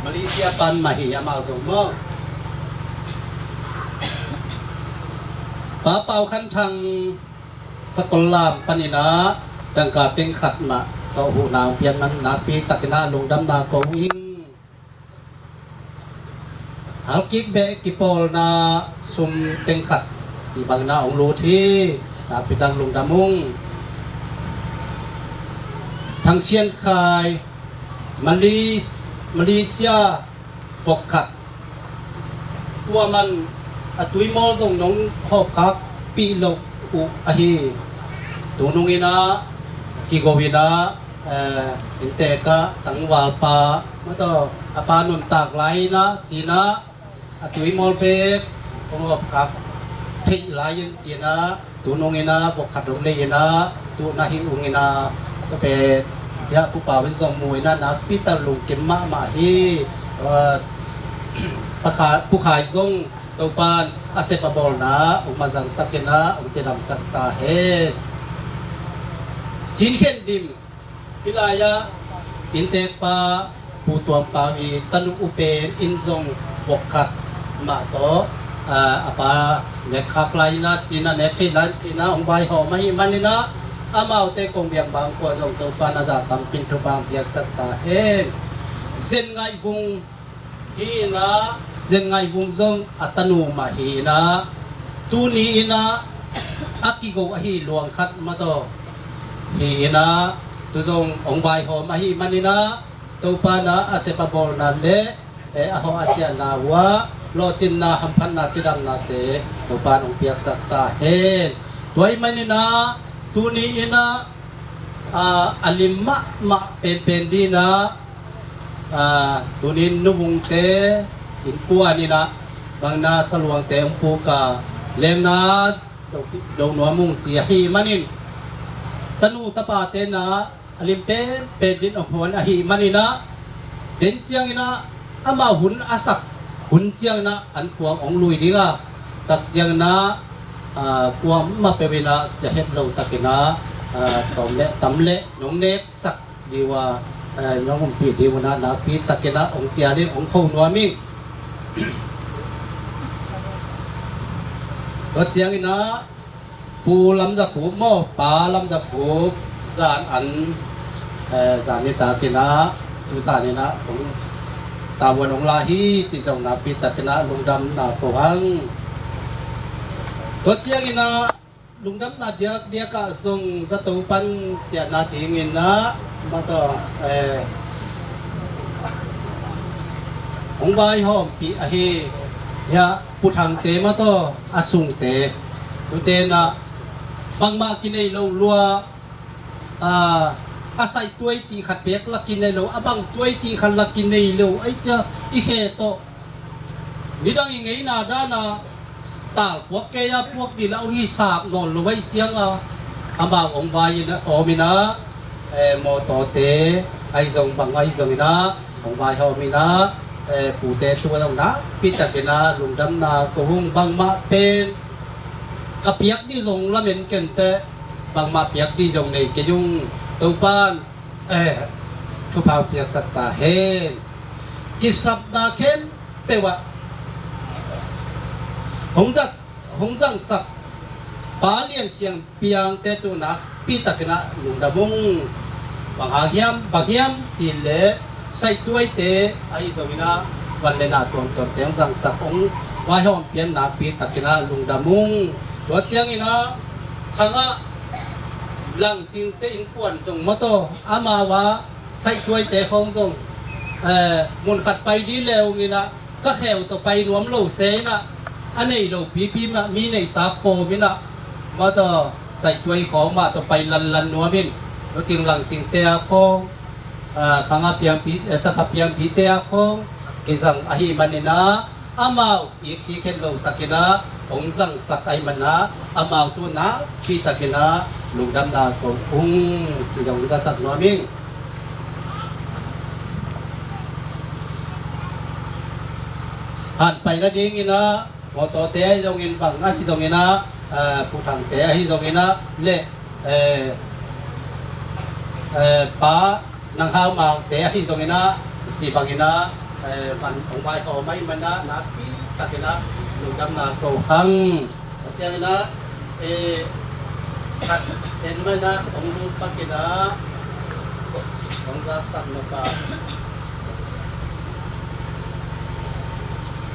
Malaysia pan mah hi amau zong maw. Pa Pau Khan Thang Sakol Lam panin ah dangka teng khat mah tawh huhna hong piak man nakpi takin ah lungdamna ko ing. Halkik beh kipawlna sum teng khat cih bangin ah hong lut hi. Nakpi tak lungdam ung. Thang Sian Khai, Malis-, Malaysia vok khat. Tua man a tui mawl zong nong hawpkhak pih loh uh ahi. Tu nungin ah kigo in ah, eh, inntek ah tangvalpa, mataw, a pa nuntak lai in ah ci-in ah a tui mawl bek hong hawpkhak theih lai in ci-in ah, tu nungin ah vok khat hong lei in ah, tu na hi ung in ah, tua pen, ya, Pu Pau in zong mu in ah nakpi tak lungkim mahmah hi. Ah, Pu Khai, Pu Khai zong Topan a sep a bawlna hong mazangsak in ah hong cidamsak ta hen. Cin Khen Dim, hih lai-ah inntekpa Pu Tuam Pau i tanu uh pen in zong vok khat mah tawh, ah, a pa nek khak lai in ah ci-in ah, nek theih lai in ci-in ah hong vaihawm ahih manin ah, amaute kong biang bang kua zong Topan a za tampin thupha hong piaksak ta hen. Zen Ngaih Vung hi in ah, Zen Ngaih Vung zong a tanu mah hi in ah, tuni in ah a kigo ahi luang khat mataw hi in ah, tu zong hong vaihawm ahih manin ah, Topan ah a sep a bawlna le, eh, a hawh a ciahna uh ah lawhcinna, hamphatna, cidamnate Topan hong piaksak ta hen. Tua ahih manin ah tuni in ah, ah, a lim mahmah penpen dingin ah, ah, tunin Nu Vungte innkuan in ah bangin ah saluangte hong puk a, lengna do, do nuam ung ci ahih manin, tanu tapate in ah a lim penpen dingin hong huan ahih manin ah, den ciangin ah amau hun a sak hun ciangin ah an kuang hong lui ding a, tak ciangin ah, ah, kuamah peuh in ah cia het lo takin ah, ah, tawm le tam le nong neksak ding uh a, eh, nong ompih ding uh in ah nakpi takin ah hong cial in hong kho nuam ing. Tua ciangin ah Pu Lam Za Khup maw, Pa Lam Za Khup zan an, eh, zan ni takin ah, tu zan in ah hong tavuan hong la hi cih zong nakpi takin ah lungdamna ko hang. Tua ciangin ah lungdamna diakdiak ah zong zato pan ciahna dingin ah mataw, eh, hong vaihawmpih ahi, ya, Pu Thangte mataw a sungte, tute in ah bangmah kinei lo lua, ah, a saihtuai cih khat pek la kinei lo, a bangtuai cih khat la kinei lo, ahih ciang i khe tawh nidang i ngeina dan a tal puak kei a puak ding la uh hi sap nawn lo ahih ciang a, amau hong vai in ah, hawm in ah, eh, mawtawte ahi zong bang ahi zongin ah hong vaihawm in ah, eh, pute tu a zong nakpi takin ah lungdamna ko hang. Bangmah pen ka piak ding zong lamen kei inteh, bangmah piak ding zong nei kei ung. Topan, eh, thupha hong piaksak ta hen. Kisapna khempeuh ah hong zat, hong zangsak Pa Lian Siang Piangte tu nakpi takin ah lungdam ung. Bang hang hiam, bang hiam cih leh saihtuaite ahi zongin ah van le na tuamtuamte hong zangsak, hong vaihawm pian nakpi takin ah lungdam ung. Tua ciangin ah khang ah Langcingte innkuan zong mataw, amau a saihtuaite khawng zong, eh, mun khat pai ding le ung in ah, ka kheu tawh pai nuam lo se in ah, a nei lo pipi mah mi neihsa kawm in ah, mataw, saihtuai khawng mah tawh pai lanlan nuam in, Locing Langcingte a khawng, ah, khang a piangpi, eh, sak a piangpite a khawng kizang ahih manin ah, amau iksik het lo takin ah hong zangsak ahih manin ah, amau tu nakpi takin ah lungdamna ko ung, ci zong zasak nuam ing. pai nadingin ah, mawtawte ahi zongin, bang ahi zongin ah, eh, Pu Thangte ahi zongin ah, le, eh, eh, Pa Nang Hau Mangte ahi zongin ah, ci bangin ah, eh, man hong vaihawm ahih manin ah, nakpi takin ah lungdamna ko hang. Tua ciangin ah, eh, khat en manin ah hong lut pakin ah, hong zaksak nop a,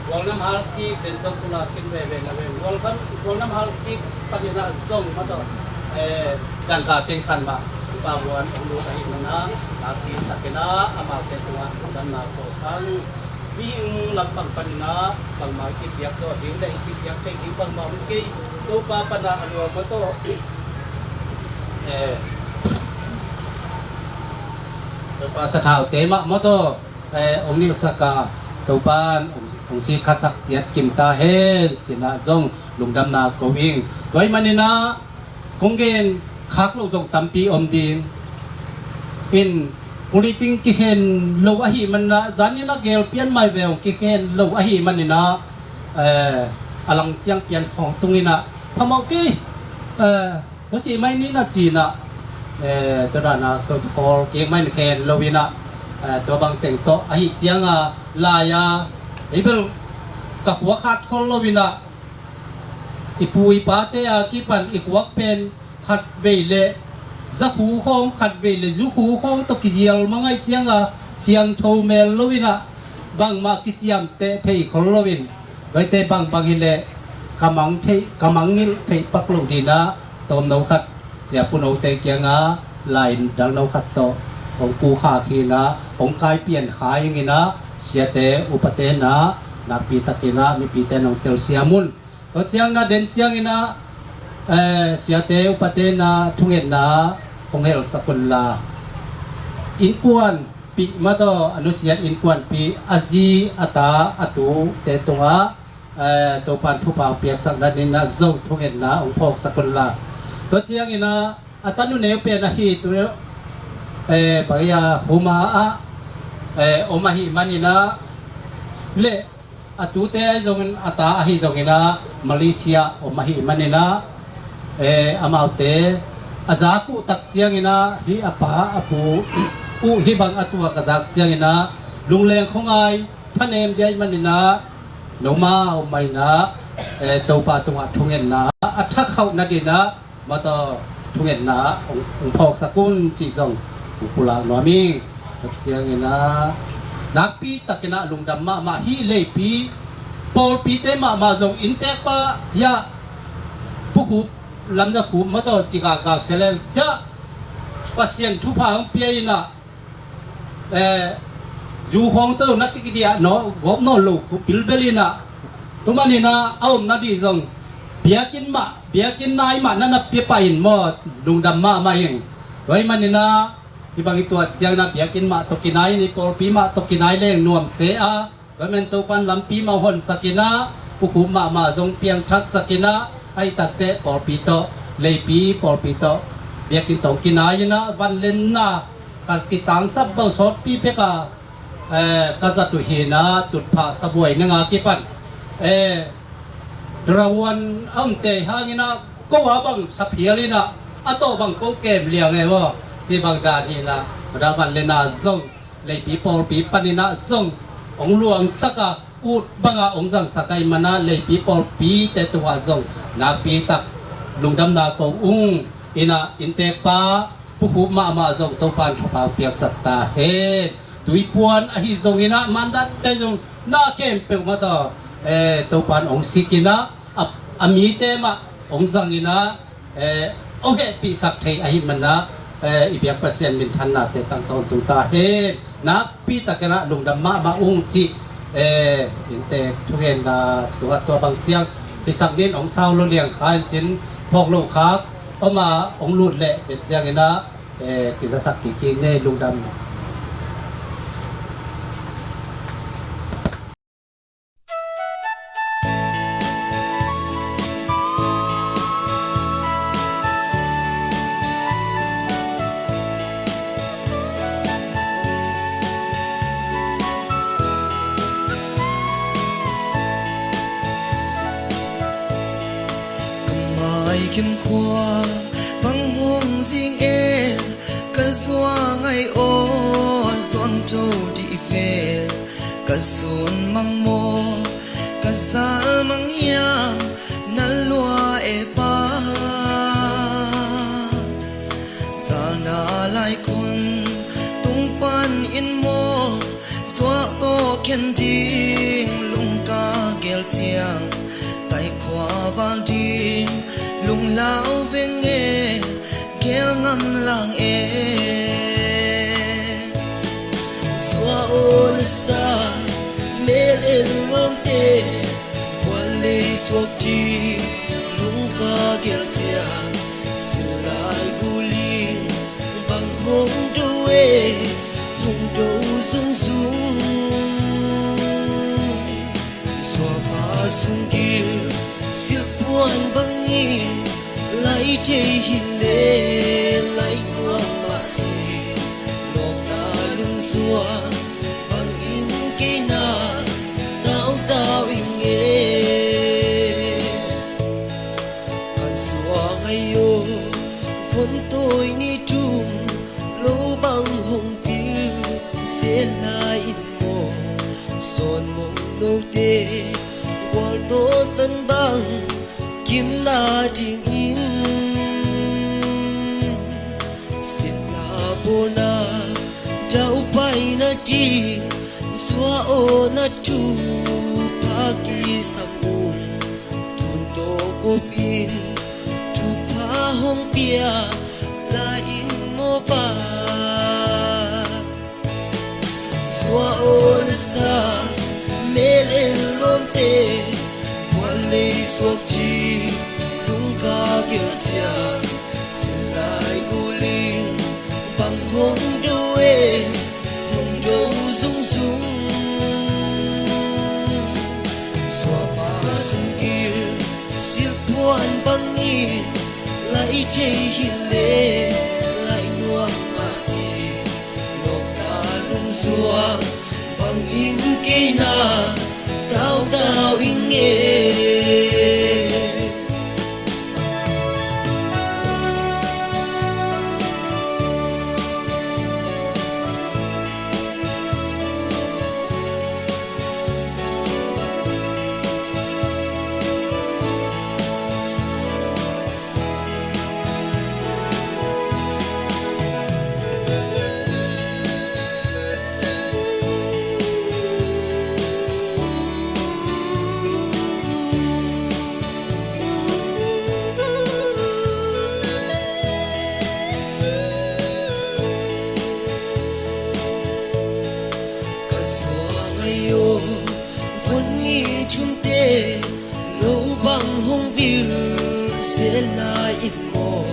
Gualnam Halkik den zong pulak khin veve na ve. Gualnam, Gualnam Halkik panin ah zong mah tawh, eh, dangka teng khat mah Pa Vuan hong lut ahih manin ah, nakpi takin ah amaute tungah lungdamna ko hang. Mihing lampang panin ah bangmah i kipiak zawh ding le i kipiak theih ding bangmah om kei. Topa pan ah a lua mah tawh, eh, Topa sathaute mah mah tawh, eh, hong nilhsak a, Topa in hong, hong sikkhaksak ciat kim ta hen, ci-in ah zong lungdamna ko ing. Tua ahih manin ah kong gen khak loh zong tampi om ding. In, puliting kikhen lo ahih manin ah, zan in ah gel pian mai ve hong kikhen lo ahih manin ah, eh, a lang ciang pian khawng tung in ah, phamawh kei, eh, tua ci mai ni na ci-in ah, eh, tua dan a ko, ko kik mai in khen lo in ah, eh, tua bang teng tawh ahih ciang a, lai a, ei bel ka khuak hat khol lo in ah, i pu i pate a kipan i khuak pen khatvei le zakhu khawng, khatvei le zukhu khawng tawh kizial mang ahih ciang a, siangtho mel lo in ah, bangmah kiciamteh thei khol lo in, tuate bangbang hi leh ka mang theih, ka mangngilh theih pak loh ding in ah, tawmno khat, Sia Pu Note kiangah lai dangno khat tawh hong kukha khin ah, hong kai pian kha ing in ah, siate upate in ah nakpi takin ah mipite in hong telsiam un. Tua ciang in ah, den ciangin ah, eh, siate upate in ah thungetna hong helsak un la, innkuanpih mah tawh a nusiat innkuanpih, a zi, a ta, a tute tungah, eh, Topa in thupha hong piaksak nadingin ah zong thungetna hong phawksak un la. Tua ciangin ah a tanu neu pen ahi tu, eh, bang hiam, Huma ah, eh, om ahih manin ah, le a tute ahi zongin, a ta ahi zongin ah Malaysia om ahih manin ah, eh, amaute a zak uh tak ciangin ah, hih a pa a pu uh hih bang a tuak a zak ciangin ah, lungleng khuangai thanem ding ahih manin ah, nomau mah in ah, eh, Topa tungah thungetna a thakhauh nadingin ah, mah tawh thungetna hong, hong phawksak un cih zong hong pulak nuam ing. Tua ciangin ah, nakpi takin ah lungdam mahmah, hih leipi pawlpite mahmah zong inntekpa hiah, Pu Khup, Lam Za Khup mah tawh ci gakgak sia leng hiah, Pasian thupha hong pia in ah, eh, zu khawng tawh na ci kidiah nawn, gawp nawn lo khu bilbel in ah, tua manin ah a om nading zong biakinn mah, biakinn nai mah na na pia pah in maw, lungdam mahmah ing. Tua ahih manin ah, hih bang i tuat ciangin ah biakinn mah tawh kinai in, i pawlpi mah tawh kinai leng nuam se a, tua ahih manin Topa in lampi mah honsak in ah, Pu Khup mahmah zong piangthaksak in ah, ahih takteh pawlpi tawh, leipi pawlpi tawh biakinn tawh kinai in ah, vanlenna ka kitangsap bang sawtpi pek a, eh, ka zat uh hi in ah, tutphah sabuai ning a kipan, eh, dravuan a omte hangin ah, ko a bang sa phial in ah, a tawh bang ko kem liang e maw, ci bang dan hi in ah, vanlenna zong leipi pawlpi panin ah zong hong luangsak a, ut bangah hong zangsak ahih manin ah, leipi pawlpite tungah zong nakpi tak lungdamna ko ung. In ah inntekpa Pu Khup mahmah zong Topa in thupha hong piaksak ta hen. Tuipuan ahi zongin ah, mandatte zong na khempeuh mah tawh, eh, Topa in hong sik in ah, a, a mite mah hong zang in ah, eh, hong hehpihsak thei ahih manin ah, eh, i biak Pasian minthannate tang tawntung ta hen. Nakpi takin ah lungdam mahmah ung cih, eh, inntek thugenna sungah tua bang ciang hisak ning, hong sau lo liang kha in cin, phawk lo khak om a, hong lut leh den ciangin ah, eh, kizasak kik kik ni, lungdam. Kimkhua bang hong zing e, ka zuang ai aw, zuang tho dih ve. Ka sun mang maw, ka zal mang hiam, na lua e pa. Zalna lai khun tung pan in maw, zuak tawh khen ding lungka gel ciang, tai khua val ding lunglau veng e, gel ngam lang e. Sua aw na sa, mel en lawmte, puan lei suak ci, lungka gel ciang, silai guling bang hong do e, hong do zungzung. Suapa sunggil silpuan bangin lai thei hi le, lai nuam mah si. Nokta lungzuang bangin kei na tautau ing e. Ka zuang ai aw, von tawi ni thum, lo bang hong vil, se lai in maw, sawn mong note, gual tawh tan bang, kimna dingin. Sepna pawlna, daupaina ding, sua aw na thupha kisam ung. Tun tawh kop in, thupha hong pia lai in maw pa. Sua aw na sa, mel en lawmte, puan lei suak ci, lungka gel ciang, silai guling bang hong do e, hong do zungzung. Suapa sunggil silpuan bangin lai thei hi le, lai nuam mah si. Nokta lungzuang bangin kei na tautau ing e. Ka zuang ai aw, von ni thumte, lo bang hong vil, se lai in maw,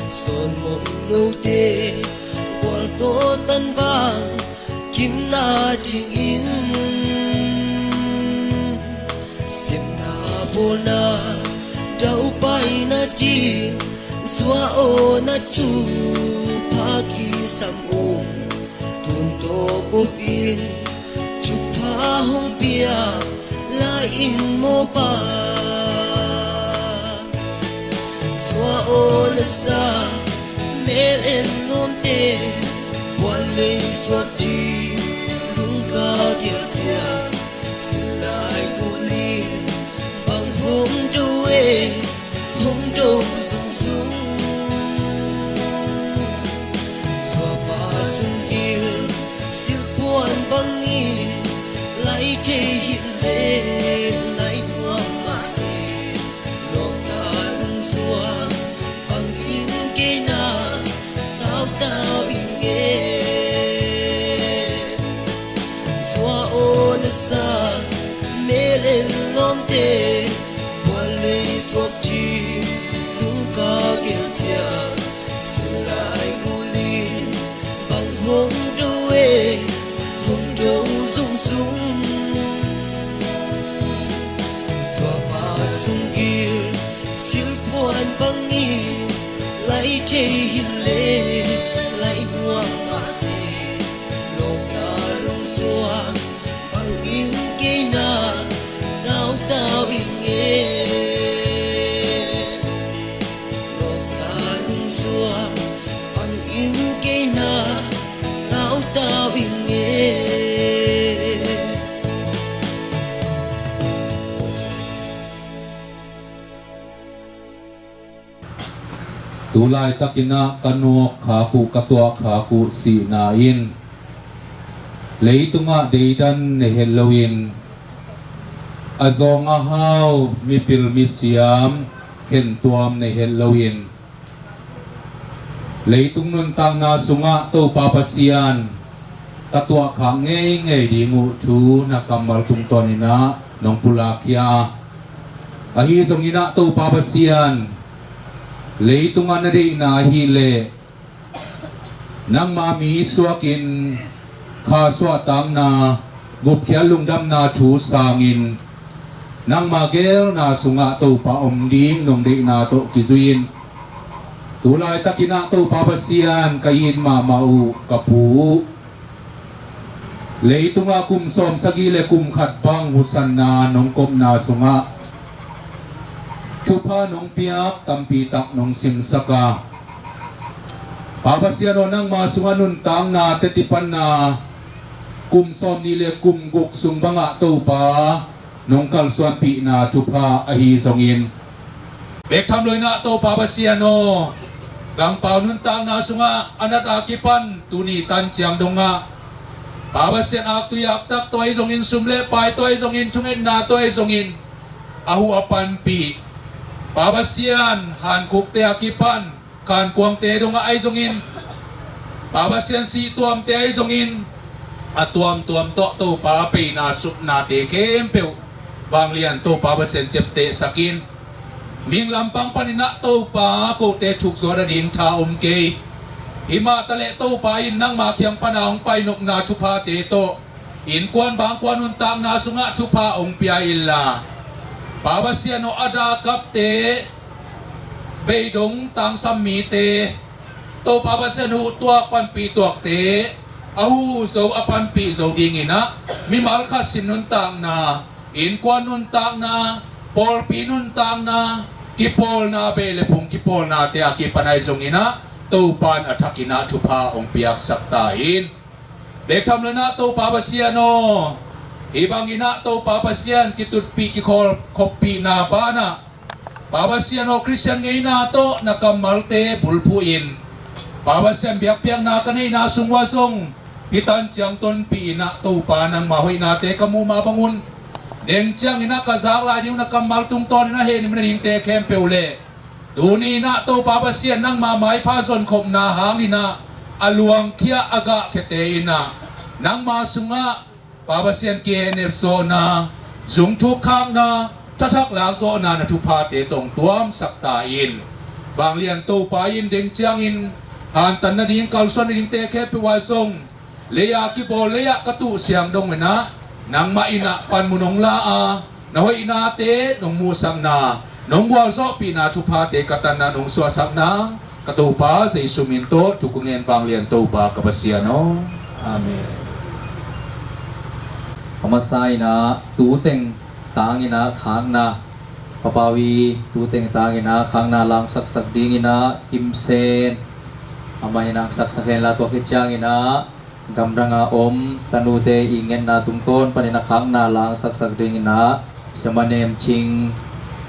sawn mong note, gual tawh tan bang, kimna dingin. Sepna pawlna, daupaina ding, sua aw na thupha kisam ung. Tun tawh kop in, thupha hong pia lai in maw pa. Sua aw na sa, mel en lawmte, puan lei suak ci, lungka gel ciang, silai guling bang hong do e, hong do zungzung. Suapa sunggil silpuan bangin lai thei hi le, lai nuam mah si. Nokta lungzuang bangin kei na tautau ing e. Sua aw na sa, mel en lawmte, puan lei suak ci, lungka gel ciang, silai guling bang hong do e, hong do zungzung. Suapa Tu laitakin ah ka nuak khak uh, ka tuah khak uh sihna in leitungah deidan nei het loin, a zawng a hau, mipil misiam khentuam nei het loin, leitung nuntakna sungah Topa Pasian ka tuahkhak ngeingei ding uh thu na kammal tungtawnin ah nong pulakkhia a, ahi zongin ah Topa Pasian, leitungah na deihna ahih leh nangma mi suakin kha suahtakna, gupkhiat lungdamna thu sangin nangma geelna sungah Topa om ding nong deihna tawh kizui-in, tu laitakin ah Topa Pasian, ka it mahmah uh ka pu uh, leitungah kum sawmsagih le kum khat bang husanna nong kopna sungah thupha nong piak, tampi tak nong simsak a, Pa Pasian aw, nangma sungah nuntakna teci panna kum sawmnih le kum guk sung bangah Topa nong kalsuanpihna thupha ahi zongin, bek tham loin ah Topa Pasian aw, gangpau nuntakna sungah a nat a kipan tuni tan ciang dongah, Pa Pasian, aktui aktak tawh ahi zongin, sum le pai tawh ahi zongin, thungetna tawh ahi zongin, a huh a panpih, Pa Pasian, hankhukte a kipan khankuangte dongah ahi zongin, Pa Pasian, sihtuamte ahi zongin, a tuamtuam tawh Topa peina supnate khempeuh vanglian Topa Pasian ciaptehsak in. Mihing lampang panin ah Topa, kote thukzawh nading tha om kei. Himah taleh Topa in nangma kiang pana hong pai nopna thuphate tawh innkuan bangkuan nuntakna sungah thupha hong pia inla, Pa Pasian aw, a dah a kapte, beidong tangsam mite, Topa Pasian, huh tuak panpih tuakte a huh zo, a panpih zo dingin ah, mimal khat sin nuntakna, innkuan nuntakna, pawlpi nuntakna, kipawlna, beh le phung kipawlnate a kipan ahi zongin ah, Topa in a thakin ah thupha hong piaksak ta in. Bek tham loin ah Topa Pasian aw, hih bangin ah Topa Pasian, kitutpih kikhawl khoppihna banah, Pa Pasian aw, Khristian ngeina tawh na kammalte bulphuh in, Pa Pasian, biakpiakna ka neihna sung uah zong hih tan ciang tonpih in ah Topa, nangma hoihnate ka muh mah bangun, deng ciangin ah ka zak lai ding uh na kammal tungtawnin ah hehnem nadingte khempeuh le, tuni in ah Topa Pasian, nangma maipha zonkhopna hangin ah a luangkhia, a gahkhiate in ah nangma sungah, Pa Pasian, kihehnep zawhna, zungthuk khakna, thathak lak zawhna na thuphate tawh hong tuamsak ta in. Vanglian Topa in deng ciangin hantan nading, kalsuan nadingte khempeuh uah zong, lei-a kibawl, lei-ah ka tuh siang dong in ah, nangmah in ah panmun hong la a, na hoihnate nong muhsakna, nong gualzawhpihna thuphate ka tanna nong suahsak nang, ka Topa Jesu min tawh thu ka ngen, vanglian Topa ka Pasian aw. Amen. A masa in ah tu teng tangin ah khakna, Papa Wi, tu teng tangin ah khakna langsaksak dingin ah Kim Sen, amah in ah langsaksak hen la, tua khit ciangin ah gamdang a om tanute i ngetna tungtawn panin ah khakna langsaksak dingin ah Siama Nem Cing,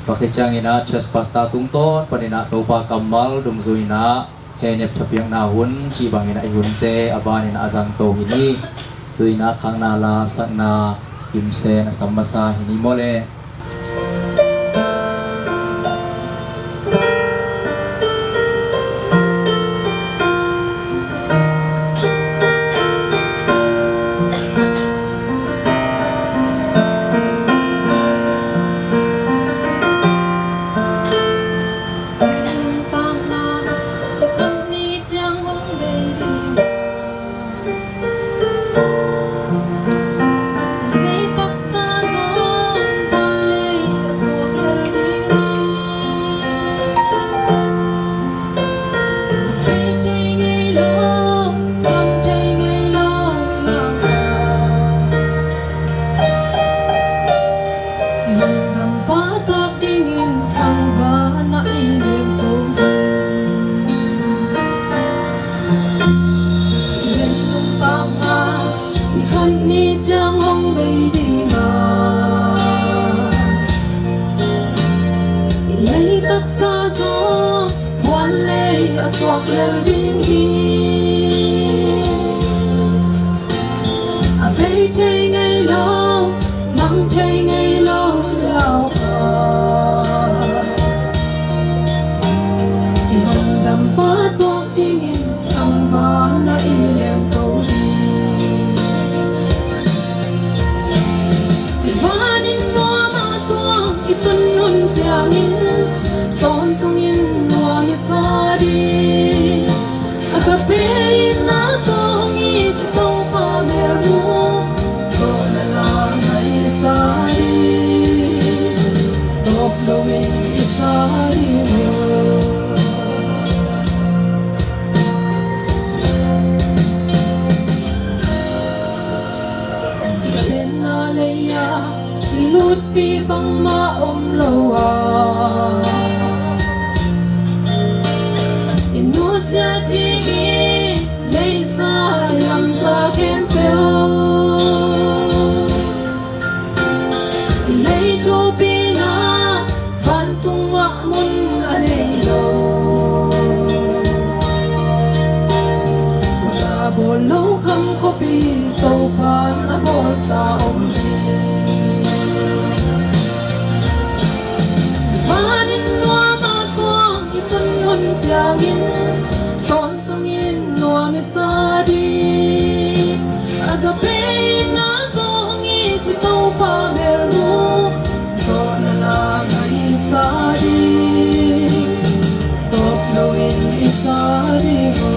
tua khit ciangin ah church pastor tungtawn panin ah Topa kammal dungzui in ah hehnep thapiakna hun cih bangin ah i hunte a banin ah a zangto hi ni. Tu in ah khakna langsakna Kim Sen a sam masa hi ni maw le. lei a suak lel ding hi. A bei thei ngei lo, mang thei ngei lo lau a, i hong dam pa tuak dingin tangvana i lem ko ding. I vanin nuam a tuang i tun hun ciangin tawntungin nuam i sa ding. A ka pe in na tawng i Topa melmu zawhna la ngai sa ding. Tawp loin i sa ding. I penna lei-a i lutpi bangmah om lo a, i nusia ding i leisa i lamsa khempeuh. I lei thupina vantung ah mun a nei lo, khuta bawl lo kham khuapi Topan a bawlsa om hi. I vanin nuam a tuang i tun hun ciangin tawntungin nuam i sa ding. A ka pe in na tawng i Topa melmu zawhna la ngai sa ding. Tawp loin i sa ding uh.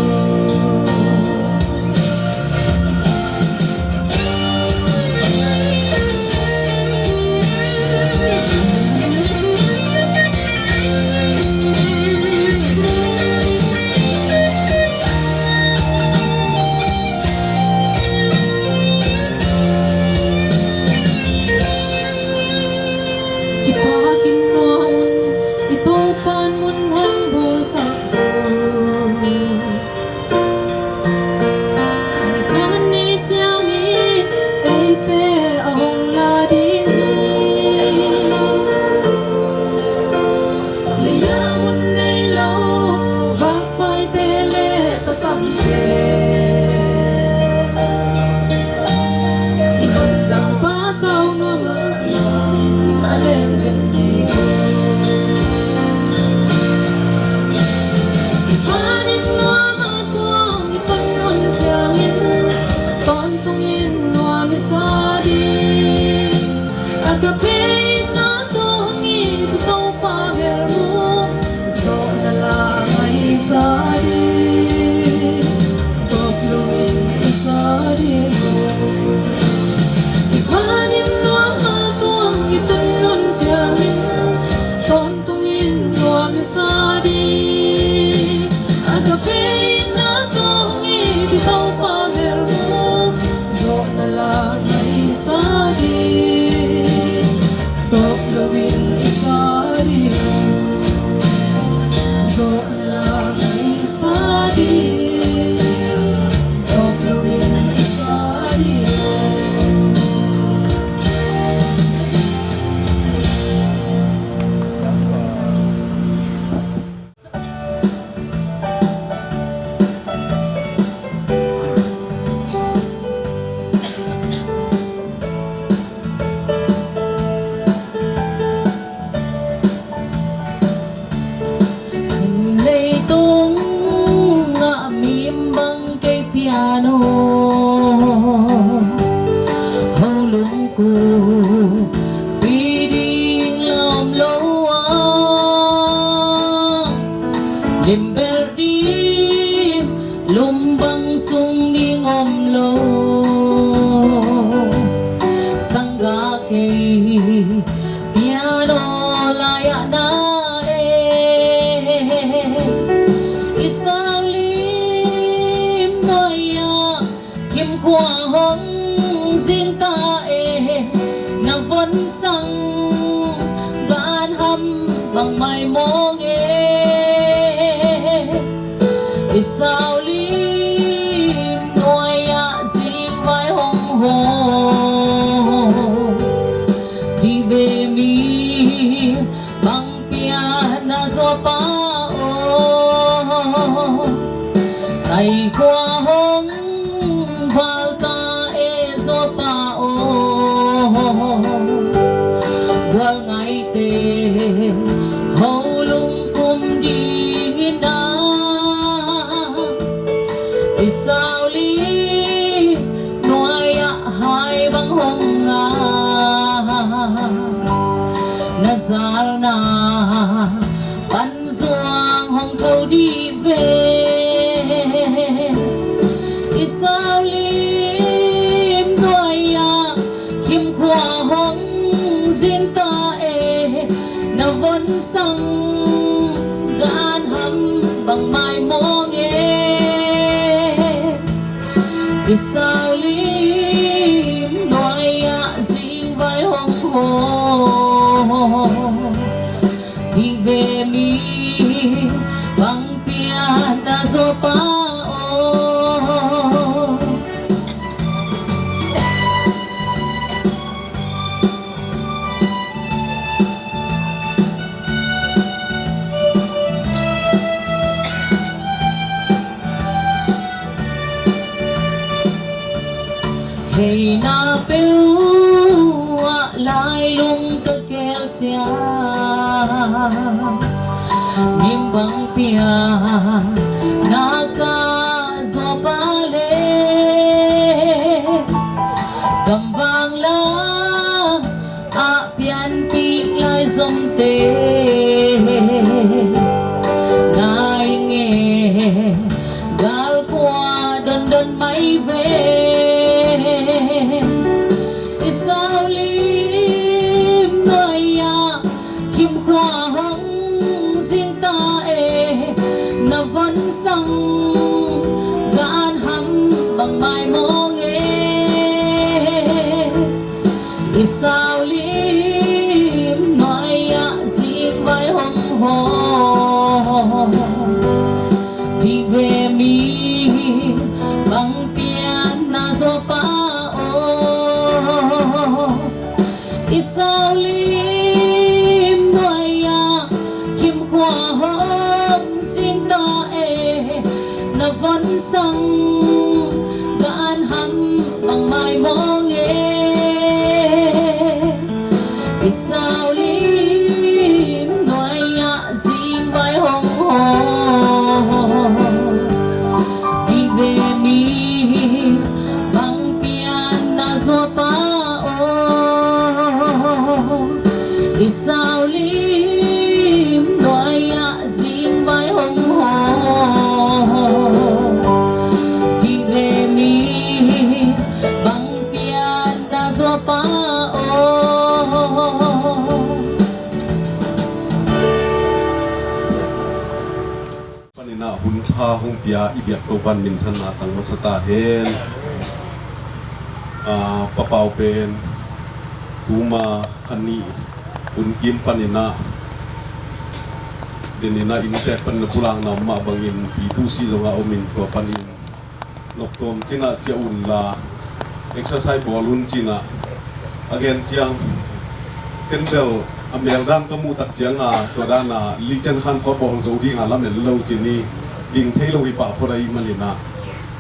Kiphakin nuam un i Topan mun hong bawlsak zo. Nikhat ni ciangin eite a hong la ding hi. Lei-a mun nei lo vakvaite le tasamte i hong dam pa sau nuam a a leng den ding. I vanin nuam a tuang i tun hun ciangin tawntungin nuam i sa ding. A ka pe in na tawng i Topa melmu zawhna la ngai sa ding. Tawp loin i sa ding uh. I vanin nuam a tuang i tun hun ciangin tawntungin nuam i sa ding. A ka pe in na tawng i Topa melmu zawhna la ngai sa ding. Tawp loin i sa ding. Zawhna la ngai sa ding. Tawp loin i sa ding. Sim leitung ah mim bang kei piano ho lungkup pi ding la om lo a, lim bel ding lum bang sung ding om lo. Sangga kei piano lai-ah na e, i sau lim nuai-ah him khua hong zin ta e, na von sang gan ham bang mai mong e. I sau lim nuai-ah zing vai hong hong, tive mi bang pian na zaw pa o. Ei khua hong val ta e Zawpa aw, gual ngaite ho lungkum dingin ah, i saulim nuai-ah hai bang hong ngah, na zalna pan zuang hong tho dih ve. I saulim nuai-ah himkhua hong zin ta e, na vonsang gan ham bang maimawng e. I saulim nuai-ah zingvai hong haw dih ve mi bang pian na Zawpa aw. Hei na peuh ah lailung ka kel ciang, mim bang pian na ka Zawpa le, gamvang la ah pianpih lai zomte ngai nge, galkhua dondon mai ve. I saulim nuai-ah himkhua hong zin ta e, na vonsang gan ham bang maimawng e. I saulim nuai-ah zingvai hong haw dih ve mi bang pian na Zawpa aw. I saulim nuai-ah himkhua hong zin ta e, na vonsang gan ham bang maimawng e. I saulim nuai-ah zingvai hong haw dih ve mi bang pian na Zawpa aw. I saulim nuai-ah zingvai hong haw dih ve mi bang pian na Zawpa aw. Panin ah hun tha hong pia i biak Topa'n minthanna tang masa ta hen. Ah, Pa Pau pen tuma kha nih hun kim panin ah, den in ah inntek panin ah pulakna om mah bangin P two C zong ah om in, tua panin noktuam cin ah ciah un la, exercise bawl un cin ah a gen ciang, ken bel a mel dan ka muh tak ciang a, tua dan a licen khan khua bawl zo ding a lamen lo cin hi, ding thei lo hi pah phot ahih manin ah,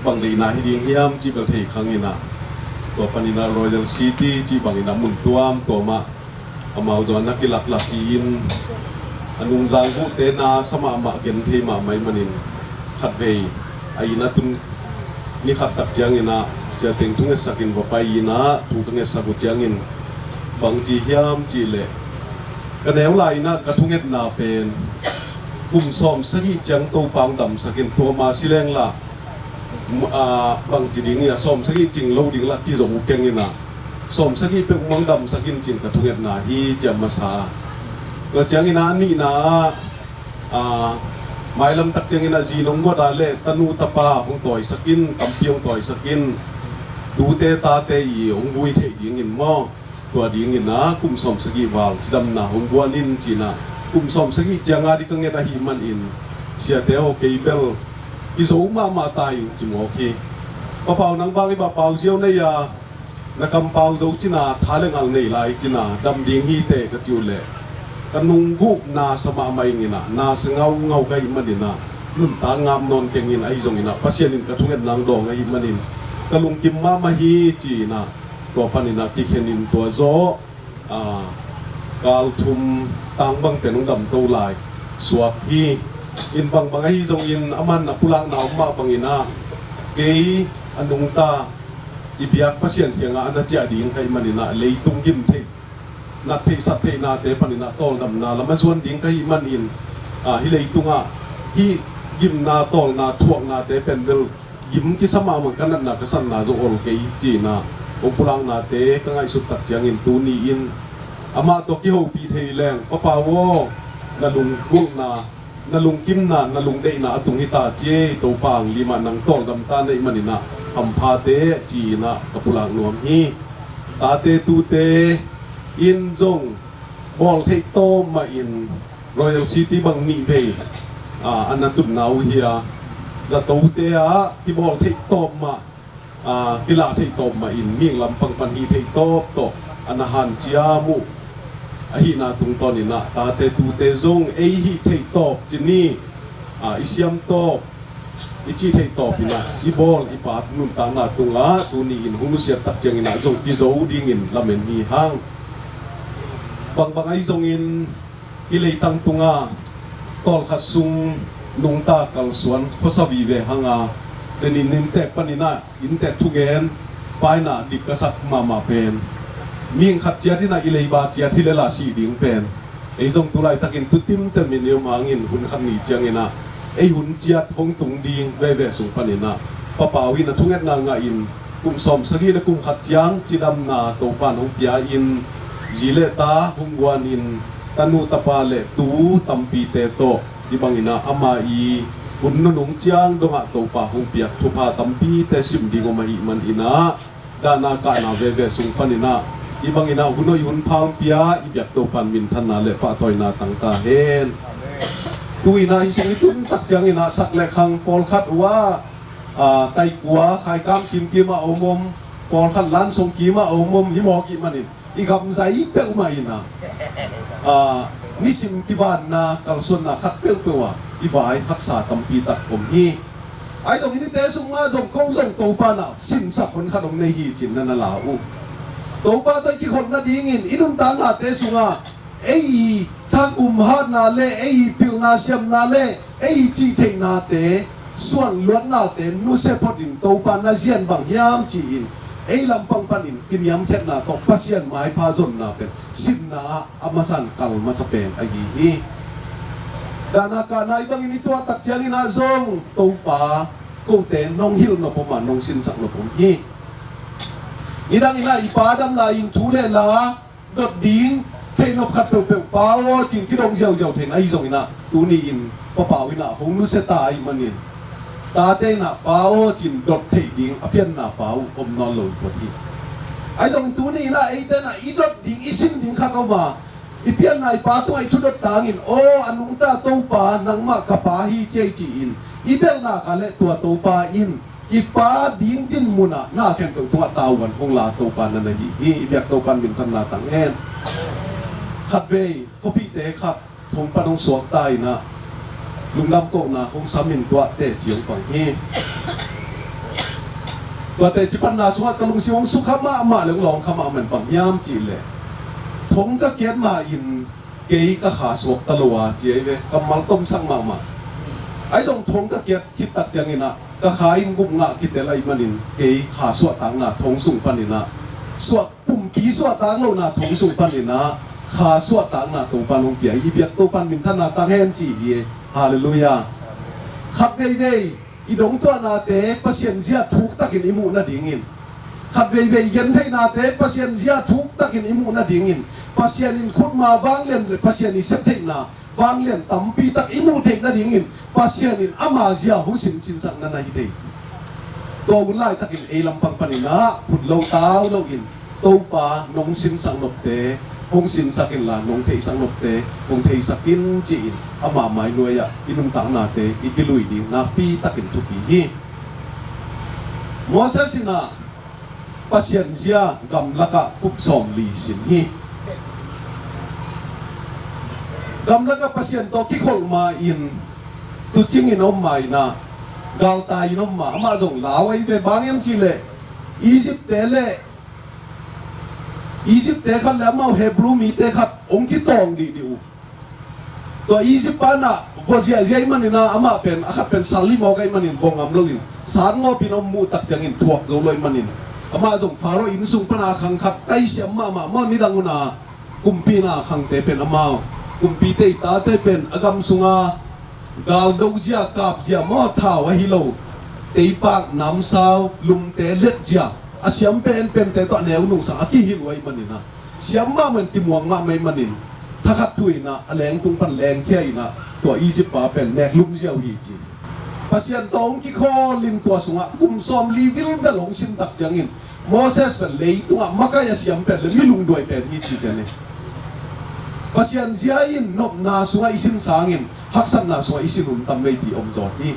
bang deihna hi ding hiam cih bel thei khang in ah, tua panin ah Royal City cih bangin ah mun tuamtuam ah amau zong a na kilaklak hi in, a nungzang guhte na sa mahmah, gen thei mahmah ahih manin, khatvei a inn ah tun ni khat tak ciangin ah Sia Teng thungetsak in va pai in ah, thu ka ngetsak uh ciangin bangci hiam cih leh, ka neu lai in ah ka thungetna pen kum sawm sagih ciang Topa hong damsak in, tua ma si leng lah, ah, bangci ding hi a, sawm sagih cing lo ding lah kizo keng in ah, sawm sagih peuh mah hong damsak in cin ka thungetna hi ci a masa. Tua ciangin ah a nihna ah, ah, mailam tak ciangin ah zi nong guat a leh tanu tapa hong tawisak in, tampi hong tawisak in, tute tate i hong vui theih dingin maw, tua dingin ah kum sawm sagih val cidamna hong guan in cin ah, kum sawm sagih ciang a ding ka nget ahih manin, siate aw, kei bel kizo mahmah ta ing ci mawk hi. Pa Pau, nang bang i ba pau ziau nei a, na kampau zo cin a, tha le ngal nei lai cin a, dam ding hi teh ka cih uh leh, ka nungguh na sa mahmah ing in ah, na sa ngaungau ka hih manin ah, nuntak ngap nawn keng in, ahi zongin ah Pasian in ka thungetna hong dawng ahih manin ka lungkim mahmah hi ci-in ah, tua panin ah kikhen in tua zawh, ah, kal thum tang bang pen hong damto lai suak hi. In bangbang ahi zongin aman a pulakna om mah bangin ah kei a nungta i biak Pasian kiangah a na ciah ding ka hih manin ah leitung gim theih, nat theih sat theihnate panin ah tawldamna lam a zuan ding ka hih manin, ah, hih leitungah hih gimna tawlna thuaknate pen bel gim kisa mahmah, ka natna ka satna zong ol kei ci-in ah hong pulaknate ka ngaihsut tak ciangin tuni-in amah tawh kihopih thei leng, Papa aw, na lunggulhna, na lungkimna, na lungdeihna a tung hi ta ci ei, Topa ang limah nang tawldam ta na hih manin ah hampha teh ci-in ah ka pulak nuam hi. Tate tute in zong bawl theih tawm mahin Royal City bang nih vei, ah, a na tutna uh hi a, zatote ah kibawl theih tawm mah, ah, kilah theih tawp mahin mihing lampang pan hih theih tawp tawh a na hanciam uh ahihna tungtawnin ah tate tute zong ei hih theih tawp ci ni, ah, i siam tawp, i cih theih tawpin ah i bawl i pat nuntakna tungah tuni-in hong nusiat tak ciangin ah zong kizo dingin lamen hi hang. Bangbang ahi zongin hih leitang tunga tawlkhat sung nungta kalsuan khuasa vive hang a, tua ni in inntek panin ah inntek thugen paina dik ka sak mahmah pen, mihing khat ciat in ah i leiba ciat hi lel a sih ding pen, ei zong tu laitakin tu timtem in i om hangin hun khat ni ciangin ah ei hun ciat hong tung ding veve sung panin ah Papa uh in a thungetna ngahin kum sawmsagih le kum khat ciang cidamna Topa in hong pia-in zi le ta hong guanin tanu tapa le tu tampite tawh hih bangin ah ama i hun nunung ciang dongah Topa hong piak thupha tampite sim ding om ahih manin ah dahna kahna veve sung panin ah hih bangin ah hun hoih hun pha hong pia i biak Topa in minthanna le pahtawina tang ta hen. Tu-in ah hih sung i tun tak ciangin ah sak le khang pawlkhat uh ah, ah, taikua khaikam kimkim ah om om, pawlkhat lansong kim ah om om hi mawk ih manin i gamzai peuhmah in ah, ah, nisim kivanna kalsuanna khat peuhpeuh ah i vai haksa tampi tak om hi. Ahi zongin i te sungah zong ko zong Topa in ah sinsak hon khat hong nei hi ci-in na na la uh. Topa tawh i kikholh nadingin i nuntaknate sungah ei i thangum hatna le ei i pilna siamna le ei i cihtheihnate, suanluatnate nusia photin Topa na zian bang hiam ci-in ei lampang panin kiniamkhiatna tawh Pasian maipha zonna pen sinna ah a masa in kal masa pen ahi hi. Dahna kahna hih bangin i tuah tak ciangin ah zong Topa, kote nong hilh nop om a, nong sinsak nop om hi. Nidangin ah i pa dam lai-in thu le la dot ding theih nop khat peuhpeuh, Pa aw, ci-in kidong ziauziau thei in, ahi zongin ah tuni-in Papa uh in ah hong nusia ta ahih manin tate in ah Pa aw, ci-in dot theih ding a pianna pa uh om nawn lo phot hi. Ahi zongin tuni-in ah eite in ah i dot ding, i sin ding khat om a, i pianna i pa tungah i thudot tangin, aw, a nungta Topa, nangmah ka pa hi, ci ei ci-in i belhna kah le tua Topa in i pa ding dinmun ah na khempeuh tungah tavuan hong la Topa na na hi hi. I biak Topa in minthanna tang hen. Khatvei khuapihte khat thong pan hong suak ta in ah lungdam kohna hong sam in tua teci hong pang hi. Tua teci panna sungah ka lungsim hong sukha mahmah le hong lawngkha mahmah in bang hiam cih leh, thong ka kiat ma-in kei ka kha suak ta lo a, ci ahi ve, kammal tomsak mahmah. Ahi zong thong ka kiat khit tak ciangin ah ka kha in gupngah kitel ahih manin kei kha suahtakna thong sung panin ah, suah, pumpi suahtak lohna thong sung panin ah kha suahtakna Topa in hong pia hi. I biak Topa in minthanna tang hen ci hi. Halleluiah. Khat veivei i dongtuahnate Pasian zia thuktakin i muh nadingin, khat veivei i gentheihnate Pasian zia thuktakin i muh nadingin, Pasian in khutma vanglian le Pasian i septheihna vanglian tampi tak i muh theih nadingin Pasian in ama zia hong sinsinsak na na hi thei. Tua hun laitakin ei lampang panin ah phut lo tau loin Topa, nong sinsak nopte hong sinsak inla, nong theihsak nopte hong theihsak in, ci-in ama mai nuai-ah i nuntaknate i kilui ding nakpi takin thupi hi. Moses in ah Pasian zia gamlakah kum sawmli sin hi. Gamlakah Pasian tawh kikholh ma-in Tucing in om ma in ah, galtai in om ma, amah zong lau ahi ve. Bang hiam cih leh Egypt te le Egypt te khat le amau Hebrew mi te khat hong kitawng dihdih uh. Tua Egypt pa in ah vua ziahziah ahih manin ah, amah pen a khat pen sal himawk ahih manin vua ngam loin sat ngawpin om muh tak ciangin thuak zo lo ahih manin, amah zong Pharaoh inn sung pan a khang khat taisiam mahmah maw, nidang hun a kumpi in a khangte pen amau, kumpite i tate pen a gam sunga galdo zia, kap zia maw, thau ahi lo, teipak, namsau, lumte, let zia a siam penpente tawh a neu nungsang a kihilh uh ahih manin ah, siam mahmah in, kimuang mahmah ahih manin, thakhat thu in ah a lengtung pan lengkhia in ah, tua Egypt pa pen nek lum ziau hi ci. Pasian tawh hong kikholin tua sungah kum sawmli vilvel hong sin tak ciangin, Moses pen leitungah makai a siam pen le mi lungduai pen hi ci zen hi. Pasian zia in nopna sungah i sin sangin haksatna sungah i sin hun tam veipi om zaw hi.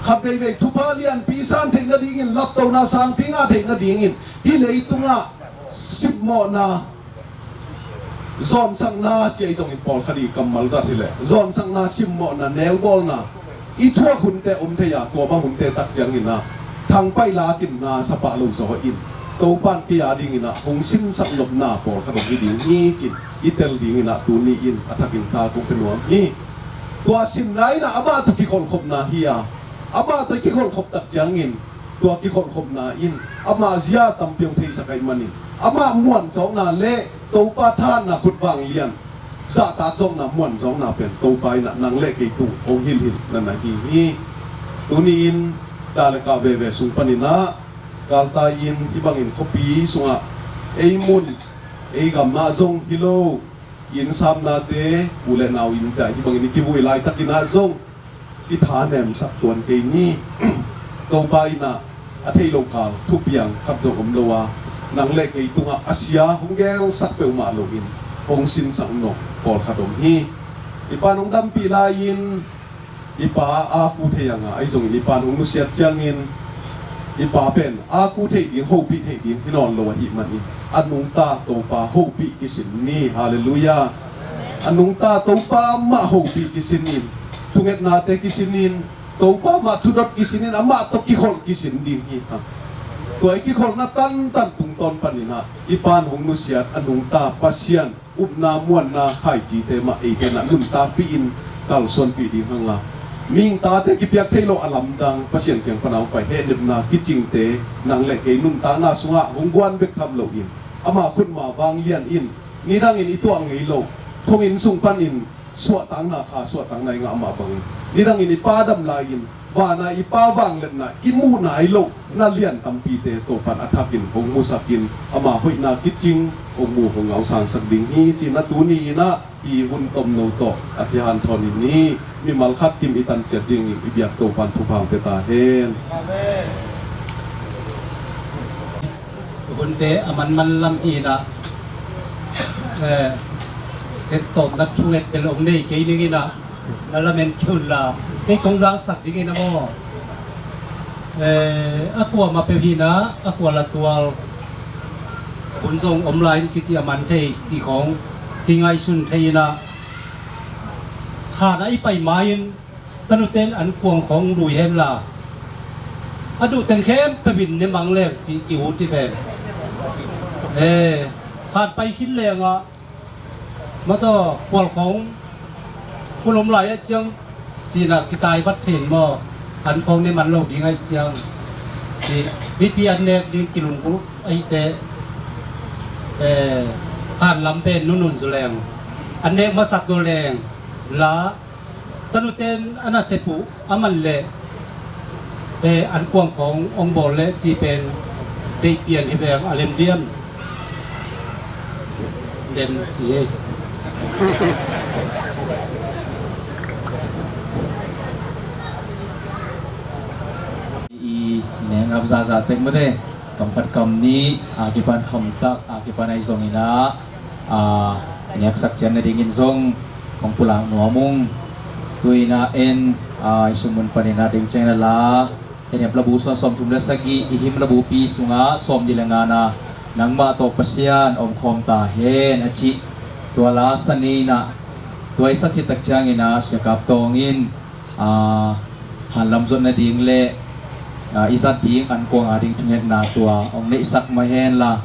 Khat veivei thupha lianpi san theih nadingin, laptona sangpi ngah theih nadingin, hih leitungah simmawhna, zawnsakna ci-a i zongin pawlkhat i kammal zat hileh, zawnsakna, simmawhna, neubawlna i thuak hunte om thei a, tua bang hunte tak ciangin ah thangpaih lakin na sapah lo zaw in, Topa in kei a dingin ah hong sinsak nopna pawlkhat om hi ding hi ci-in i tel dingin ah tuni in a thakin ta kong pia nuam hi. Tua sinna in ah amah tawh kikholhkhopna hi a, amah tawh kikholhkhop tak ciangin tua kikholhkhopna in amah zia tampi hong theisak ahih manin, amah muanzawkna le Topa thahatna, khut vanglian zahtak zawkna, muanzawkna pen Topa in ah nang le kei tung hong hilhhilhna na hi hi. Tuni in da le kah veve sung panin ah galtai in hih bangin khuapi sungah ei mun, ei gam ah zong hi lo, inn samnate, u le nau innte ah hih bangin i kivui laitakin ah zong i tha nemsak tuan kei ni. Topa in ah a theih loh kal thupiang khat zong om lo a, nang le kei tungah a sia hong gelsak peuhmah loin hong sinsak nop pawlkhat om hi. I pa in hong dampih lai-in i pa a ku thei a ngah ahi zongin, i pa in hong nusiat ciangin i pa pen a ku theih ding, hopih theih ding hi nawn lo ahih manin, a nungta Topa hopih kisin ni. Halleluiah. A nungta Topa mah hopih kisin in, thungetnate kisin in, Topa mah thudot kisin in, amah tawh kikholh kisin ding hi hang. Tua i kikholhna tantan tungtawn panin ah i pa in hong nusiat a nungta Pasian upna muanna khaicite mah eite in ah nuntakpih in kalsuanpih ding hang a, mihing tate kipiak thei lo a lamdang Pasian kiang pan a hong pai hehnepna kicingte nang le kei nuntakna sungah hong guan bek tham loin, ama khutma vanglian in nidangin i tuah ngei lo, thonginn sung panin suahtakna, kha suahtakna i ngah mah bangin, nidangin i Pa dam lai-in vana i Pa vangliatna i muh nai loh na lian tampite Topa in a thakin hong musakin, ama hoihna kicing hong mu hong ngausangsak ding hi ci-in ah tuni in ah i hun tomno tawh a kihanthawn in ni. Mimal khat kim i tan ciat dingin i biak Topa in thupha hong pia ta hen. Amen. Hunte a manman lam hi in ah, eh, ken tawpna thunget bel hong nei kei ning in ah, na lamen kei un la, kei kong zaksak ding in ah maw. Eh, a kua mah peuh hi in ah, a kua la tual hun zong om lai in kici a man thei cih khawng kingaihsun thei in ah, khan ah i pai ma-in tanute in an kuang khawng lui hen la, a duh teng khempeuh in ne mang leng cih ki-ut hi ven. Eh, khan pai khin leng ah, mataw, khual khawng hun om lai ah ciang ci-in ah kitai vat thei in maw, an khawng ne man lo ding ahih ciang, ci, mipi an nek ding kilunggulh ahih teh, eh, khan lam pen nunun zaw leng, an nek masak zaw leng la, tanute in a nasep uh a man leh, eh, an kuang khawng hong bawl leh cih pen deih pian hi veng, a lem diam? Lem ci ei. I nengap zahzah tek mate, kam khat kam nih a kipan khamtak a kipan ahi zongin ah, a, neksak cian nadingin zong hong pulak nuam ung. Tu-in ah en, a, i sung mun panin ah ding ciangin ah la, Hehnep labu sawm, sawmthum le sagih, i hymn labupi sungah sawmnih le ngana, Nangmah tawh Pasian omkhawm ta hen a cih tua la sa ni-in ah, tua i sak khit tak ciangin ah Sia Kap Tawng in Aa, hanlam zot nading le, aa, i zat ding ankuang a ding thungetna tua hong neihsak mah hen la,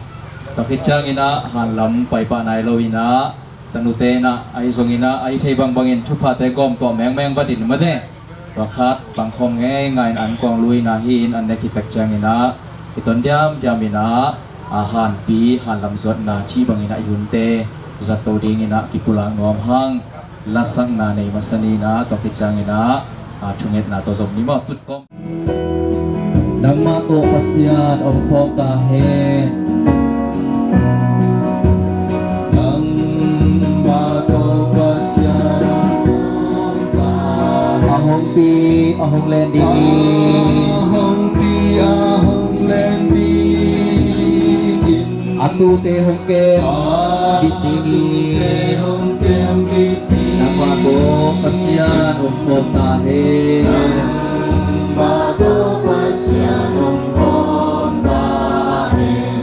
tua khit ciangin ah hanlam paipah nai lo in ah, tanute in ah ahi zongin ah, ahi thei bangbangin thuphate gawm tuah mengmeng vat in mate. Tua khat pangkhawm ngeingai in ankuang lui in ah hi in an nek khit tak ciangin ah, i ton diamdiam in ah, aa, hanpi hanlam zuatna cih bangin ah i hunte zatto dingin ah kipulak nuam hang. Lasakna nei masa ni in ah, tua khit ciangin ah, aa, thungetna tua zom ni maw, tut kawm. Nangmah tawh Pasian om khawm ta hen. Nangmah tawh Pasian om khawm ta hen. A hongpi a hong len ding hi. A hongpi a hong len ding hi. A tute hong kem bit ding hi. Nangmah tawh Pasian om khawm ta hen. Nangmah tawh Pasian om khawm ta hen.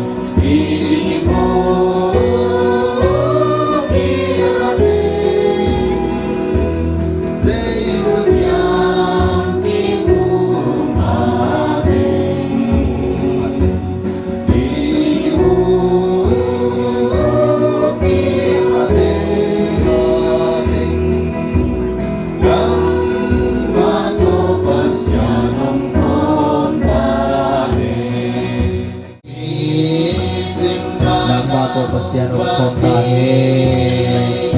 Nangmah tawh Pasian om khawm ta hen.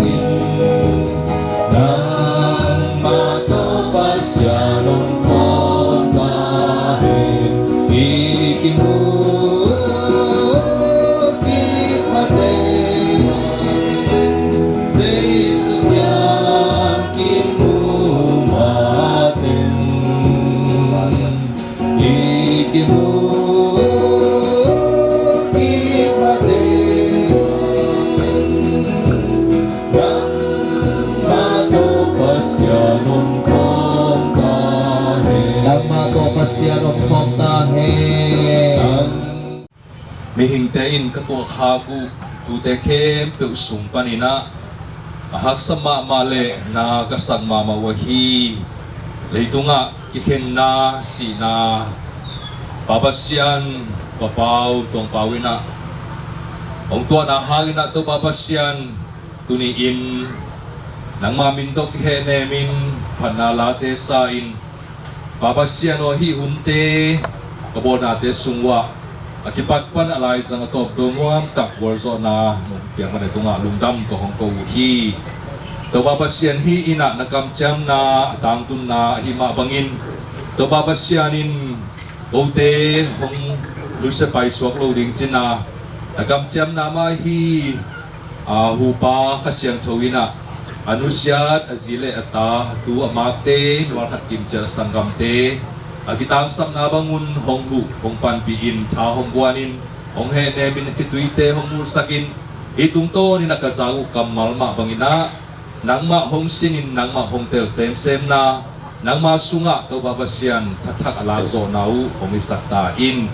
Nangmah tawh Pasian om khawm ta hen. I kimu kipha teng, Jesu kiang kimu mah teng. I kimu kipha teng, nangmah tawh Pasian om khawm ta hen. Nangmah tawh Pasian om khawm ta hen. Mihingte in ka tuahkhak uh thute khempeuh sung panin ah, a haksa mahmah le na ka sak mahmah uh ahi, leitungah kikhenna, sihna, Pa Pasian, Pa Pau Tuang Pau in ah hong tuahna hangin ah, Topa Pasian, tuni-in nangma min tawh kihehnem in phatna late sa in, Pa Pasian aw, hih hunte ka bawlnate sung uh ah a kipat pan a laizang a tawpdaw nuamtak gualzawhna nong piak mate tungah lungdam ka hong ko uh hi. Topa Pasian, hih in ah na kamciamna a tangtunna ahih mah bangin, Topa Pasian in kote hong nusia paisuak lo ding cin ah, na kamciamna mah hi. A, Hupa Kha Siangtho in ah a nusiat a zi le a ta, a tu a makte, nual khat kim ciat a sanggamte a kitangsapna bangun hong huh, hong panpih in, tha hong guan in, hong hehnem in, a khituite hong mulsak in, hih tungtawn in ah ka za uh kammal mah bangin ah nangmah hong sin in, nangmah hong tel semsemna, nangma sungah Topa Pasian thathak a lakzawhna uh hong hisak ta in.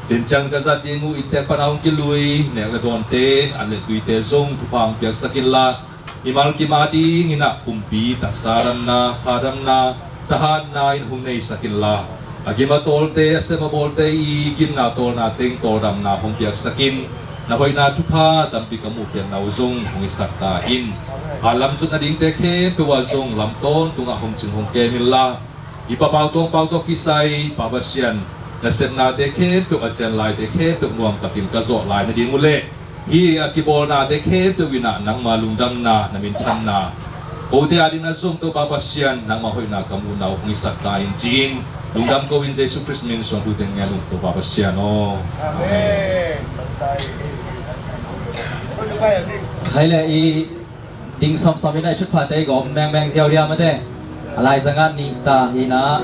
Tua ciang ka zat ding uh inntek pan a hong kilui nek le dawnte, an le tuite zong thupha hong piaksak inla, mimal kim a dingin ah pumpi taksa damna, kha damna, thahatna in hong neisak inla, a gim a tawlte, a sem a bawlte i gimna tawlna teng tawldamna hong piaksak in. Na hoihna thupha tampi ka muhkhiatna uh zong hong hisak ta in. Hanlam zot nadingte khempeuh ah zong lam tawntungah hong cing hong kem inla, i Pa Pau Tuang Pau tawh kisai, Pa Pasian, na sepnate khempeuh, a cian laite khempeuh nuamtakin ka zawh lai nading uh leh, hih a kibawlnate khempeuh in ah nangma lungdamna, na minthanna, kote a dingin ah zong Topa Pasian, nangma hoihna ka muhna uh hong hisak ta in, ci-in lungdam ko in, Jesu Khrist min suang thu teng ngen uh, Topa Pasian aw. Amen. Hai le i ding samsam in ah i thupha tei gawm mengmeng ziau dia mate. A laizang ah nih ta hi in ah.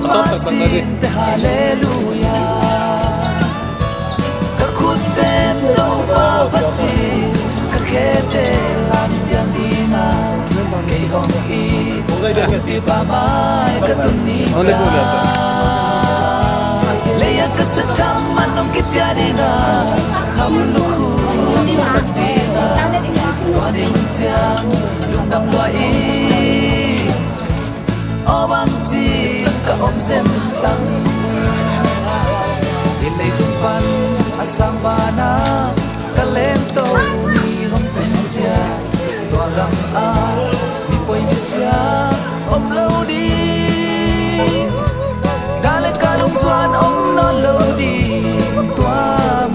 Pasian te halleluia. Ka khut ten Topa phat cih, ka khete lam diang ding a, kei hong it, Kumpipa mai ka tun ni ciang. Lei a ka sep tham man hong kipia ding a, kham lukhu hong kusak ding a, tua ni hun ciang lungdam lua in. Aw bangci ka om zen tam. Hih leitung pan a sang banah ka lento ni hong tung ciang, tua gamah mi poi mi sia om lo ding. Dah le kah lungzuan om nawn lo ding, tua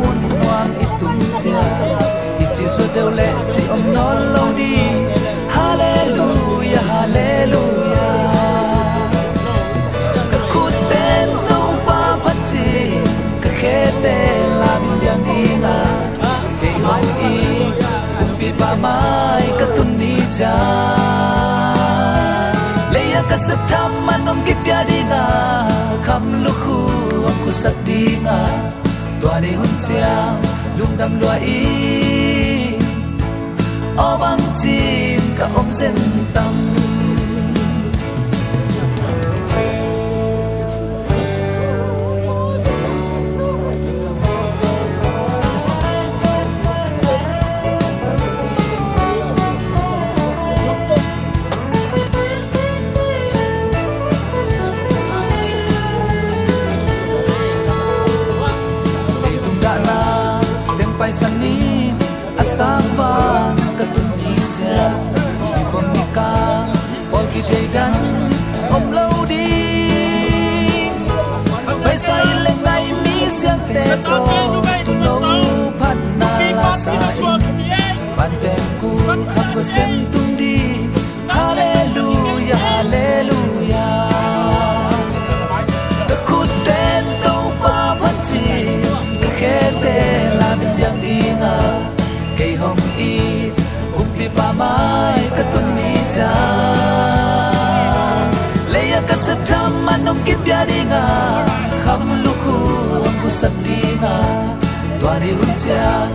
mun nuam i tun ciang, i cih zuat deuh le cih om nawn lo ding. Halleluia, halleluia. Ka khut ten Topa phat cih, ka khete lam diang ding a, kei hong it, Kumpipa mai ka tun ni ciang. Lei a ka sep tham man hong kipia ding a, kham lukhu hong kusak ding a, tua ni hun ciang lungdam lua in. Aw bangci ka om zen tam. Leitung dahna teng paisan ni, a sang van ka tun ni ciang, i vom i kang pawl kithei dan om lo ding. Paisa i leng nai mi siangte tawh, tuuno phatna la sa in, pan peng kul kham ko sem tung ding. Halleluia, halleluia. Ka khut ten Topa phat cih, ka khete lam diang ding a, kei hong it, Kumpipa mai ka tun ni ciang. Lei a ka sep tham man hong kipia ding a, kham lukhu hong kusak ding a, tua ni hun ciang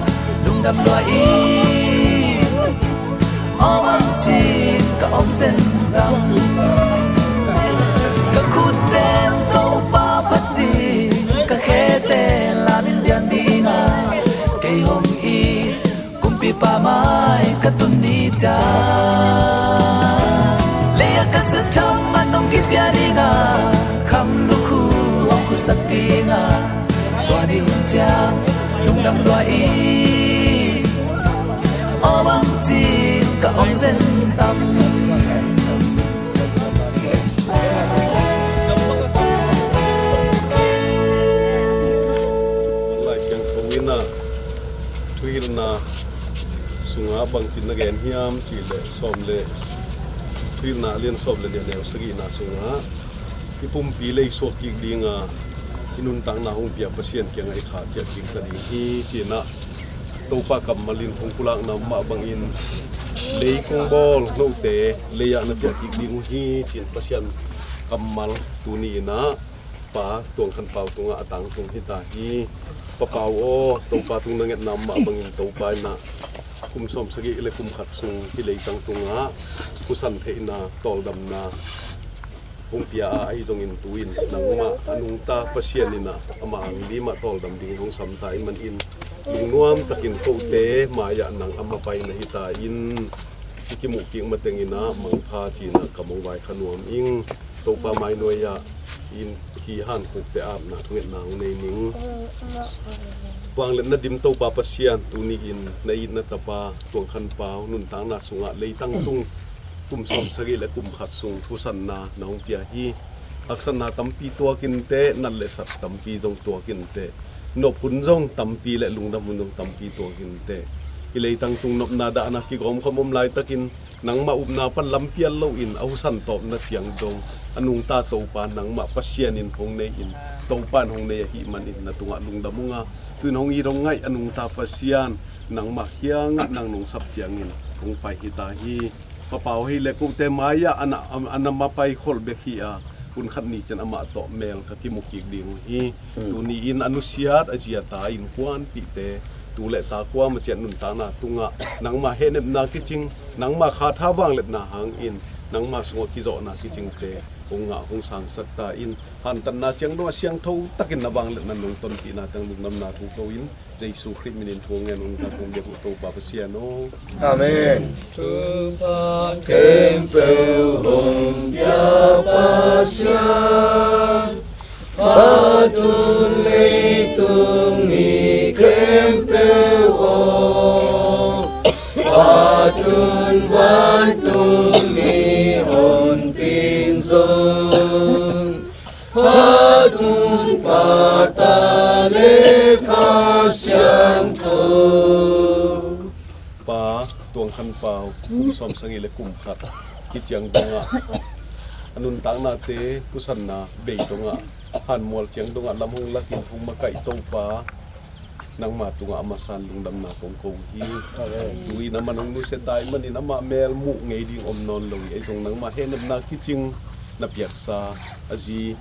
lungdam lua in. Aw bangci ka om zen tam. Ka khut ten Topa phat cih, ka khete lam diang ding a, kei hong it, Kumpipa mai ka tun ni ciang. Lei a ka sep tham man hong kipia ding a, kham lukhu hong kusak ding a, tua ni hun ciang lungdam lua in. Aw bangci ka om zen tam. Lai Siangtho in ah, thuhilhna sungah bangci na gen hiam cih leh, sawm le, thuhilhna a lian sawm le nih, a neu sagihna sungah, i pumpi lei suak kik ding a, i nuntakna hong pia Pasian kiangah i kha ciah kik ta ding hi, ci-in ah, Topa kammal in hong pulakna mah bangin, lei kong bawl note lei ah na ciah kik ding uh hi, ci-in Pasian kammal tuni in ah Pa Tuang Khan Pau tungah a tangtung hi ta hi. Pa Pau aw, Topa tung na ngetna mah bangin Topa in ah kum sawm sagih le kum khat sung hih leitang tungah husan theihna, tawldamna hong pia a, ahi zongin tu-in nangmah a nungta Pasian in ah ama ang lim ah tawldam dingin hong sam ta ahih manin, lungnuam takin kote mai-ah nang a mapai na hi ta in, i kimuh kik mateng in ah mangpha ci-in ah kam hong vaikhak nuam ing. Topa mainuai-ah in hi hankhukte apna thungetna hong nei ning. Vangliatna dim Topa Pasian, tuni-in na it na tapa Tuang Khan Pau nuntakna sungah leitang tung kum sawm sagih le kum khat sung husanna na hong pia hi. Haksatna tampi tuak inteh, nat le sat tampi zong tuak inteh, nop hun zong tampi le lungdam hun zong tampi tuak inteh, hih leitang tung nopna dahna kigawmkhawm om laitakin nangmah upna pan lampial loin a husan tawpna ciang dong a nungta Topa nangmah Pasian in hong nei in, Topa in hong nei ahih manin na tungah lungdam ung a, tu-in hong it hong ngaih a nungta Pasian nangmah kiangah nang nong sap ciangin hong pai hi ta hi. Pa Pau hi leh kote mai-ah a na, a na mapai khol bek hi a, Hun khat ni ciang amah tawh mel ka kimu kik ding uh hi. Tuni-in a nusiat a zi a ta innkuanpihte, tu le ta kuamah ciat nuntakna tungah nangmah hehnepna kicing, nangmah khatha vangliatna hangin nangmah sungah kizawhna kicingte hong ngah hong sangsak ta in, hantatna ciang dongah siangtho takin na vangliatna nong tonpihna teng lungdamna thu ko in, Jesu Khrih minin thu ngen ung ta kong biak uh Topa Pasian aw. Amen. Thupha khempeuh hong pia Pasian, phat un leitung mi khempeuh aw, phat un vantung mi honpin zong, phat un Pa, Ta le Kha Siangtho. Pa Tuang Khan Pau, kum sawm sagih le kum khat hih ciang dongah a nuntaknate pusanna bei dongah, hanmual ciang dongah lam hong lakin hong makaih Topa, nangma tungah a masa-in lungdamna kong ko hi. Amen. Tu-in amah nong nusia ta ahih manin amah mel muh ngei ding om nawn lo hi. Ahi zong nangmah hehnepna kicing na piaksa a zi,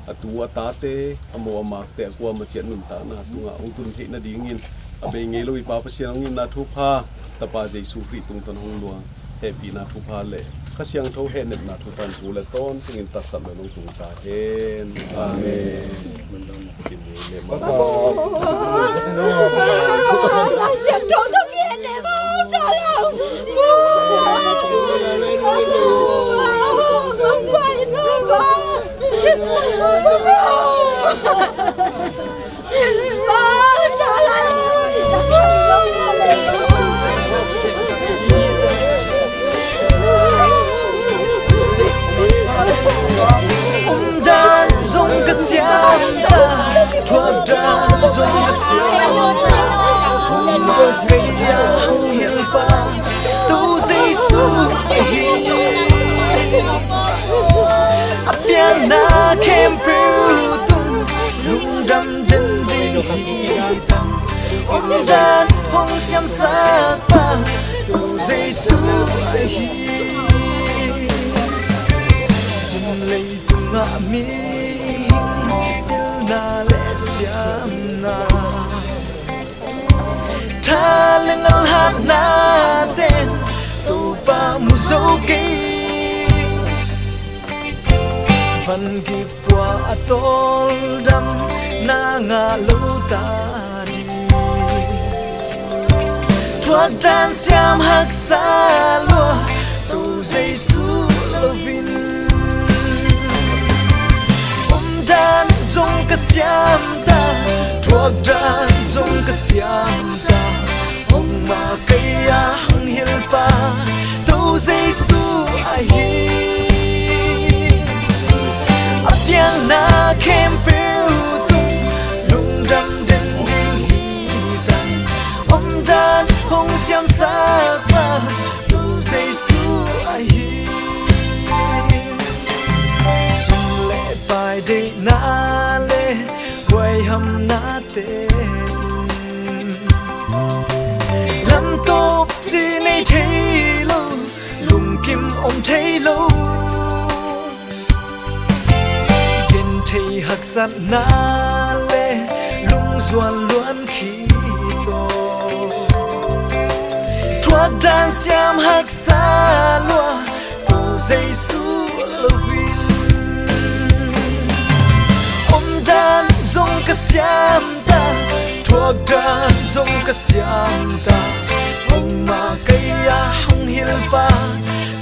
a tu, a tate, a mo, a makte, a kuamah ciat nuntakna tungah hong tun theih nadingin a bei ngei lo i Pa Pasian hong itna thupha, Tapa Jesu Khrih tungtawn hong luang hehpihna thupha le Kha Siangtho hehnepna thupha in thu le tawntungin tatsat lo nong tung ta hen. Amen. Omdan zong ka siam ta, thuakdan zong ka siam ta, hong mak kei a hong hilhpa Topa Jesu ahi. A pianna khempeuh tung lungdam den ding hi ta. Omdan hong siamsak pa Topa Jesu ahi. Sum leitungah mihing pilna le siamna, tha le ngalhatna ten Topa mu zo kei. Van gik pua a tawldam na ngah lo ta ding. Thuakdan siam haksa lua Topa Jesu loin. Omdan zong ka siam ta, thuakdan zong ka siam ta, hong mak kei a hong hilhpa Topa Jesu ahi. A pianna khempeuh tung lungdam den ding hi ta. Omdan hong siamsak pa Topa Jesu ahi. Sum le pai deihna le huaihamnate in lamtop ci nei thei lo, lungkim om thei lo. Genthei haksatna le lungzuan luan khit aw. Thuakdan siam haksa lua Topa Jesu loin. Omdan zong ka siam ta, thuakdan zong ka siam ta, hong mak kei a hong hilhpa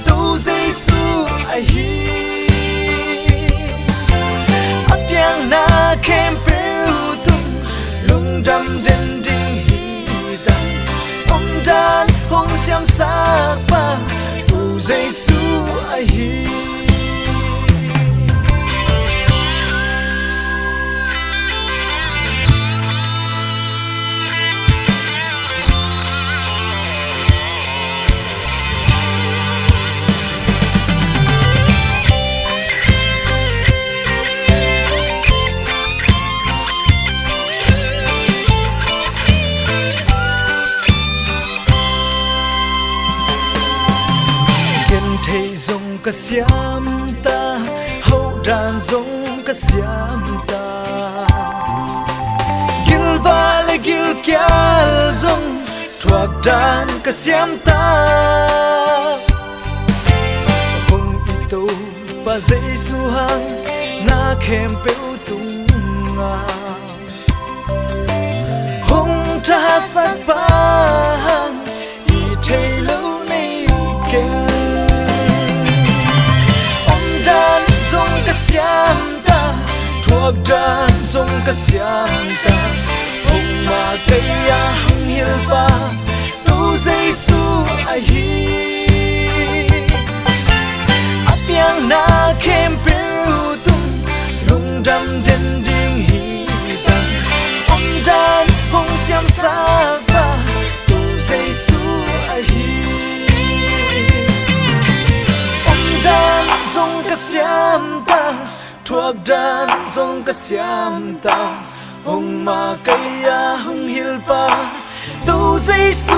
Topa Jesu ahi. A pianna khempeuh tung lungdam den ding hi ta. Omdan hong siamsak pa Topa Jesu ahi. Genthei zong ka siam ta, hoh dan zong ka siam ta. Gilvah le gilkial zong thuak dan ka siam ta. Hong i Topa Jesu hang na khempeuh tungah hong thahatsak pa hang i thei lo nei keng. Omdan zong ka siam ta, thuak dan zong ka siam ta. Hong makaih a hong hilh pa Topa Jesu ahi. A piang na khempeuh tung lungdam den ding hi ta. Omdan hong siamsak pa Topa Jesu ahi. Omdan zong ka siam ta, thuak dan zong ka siam ta. Hong makaih a hong hilh pa Topa Jesu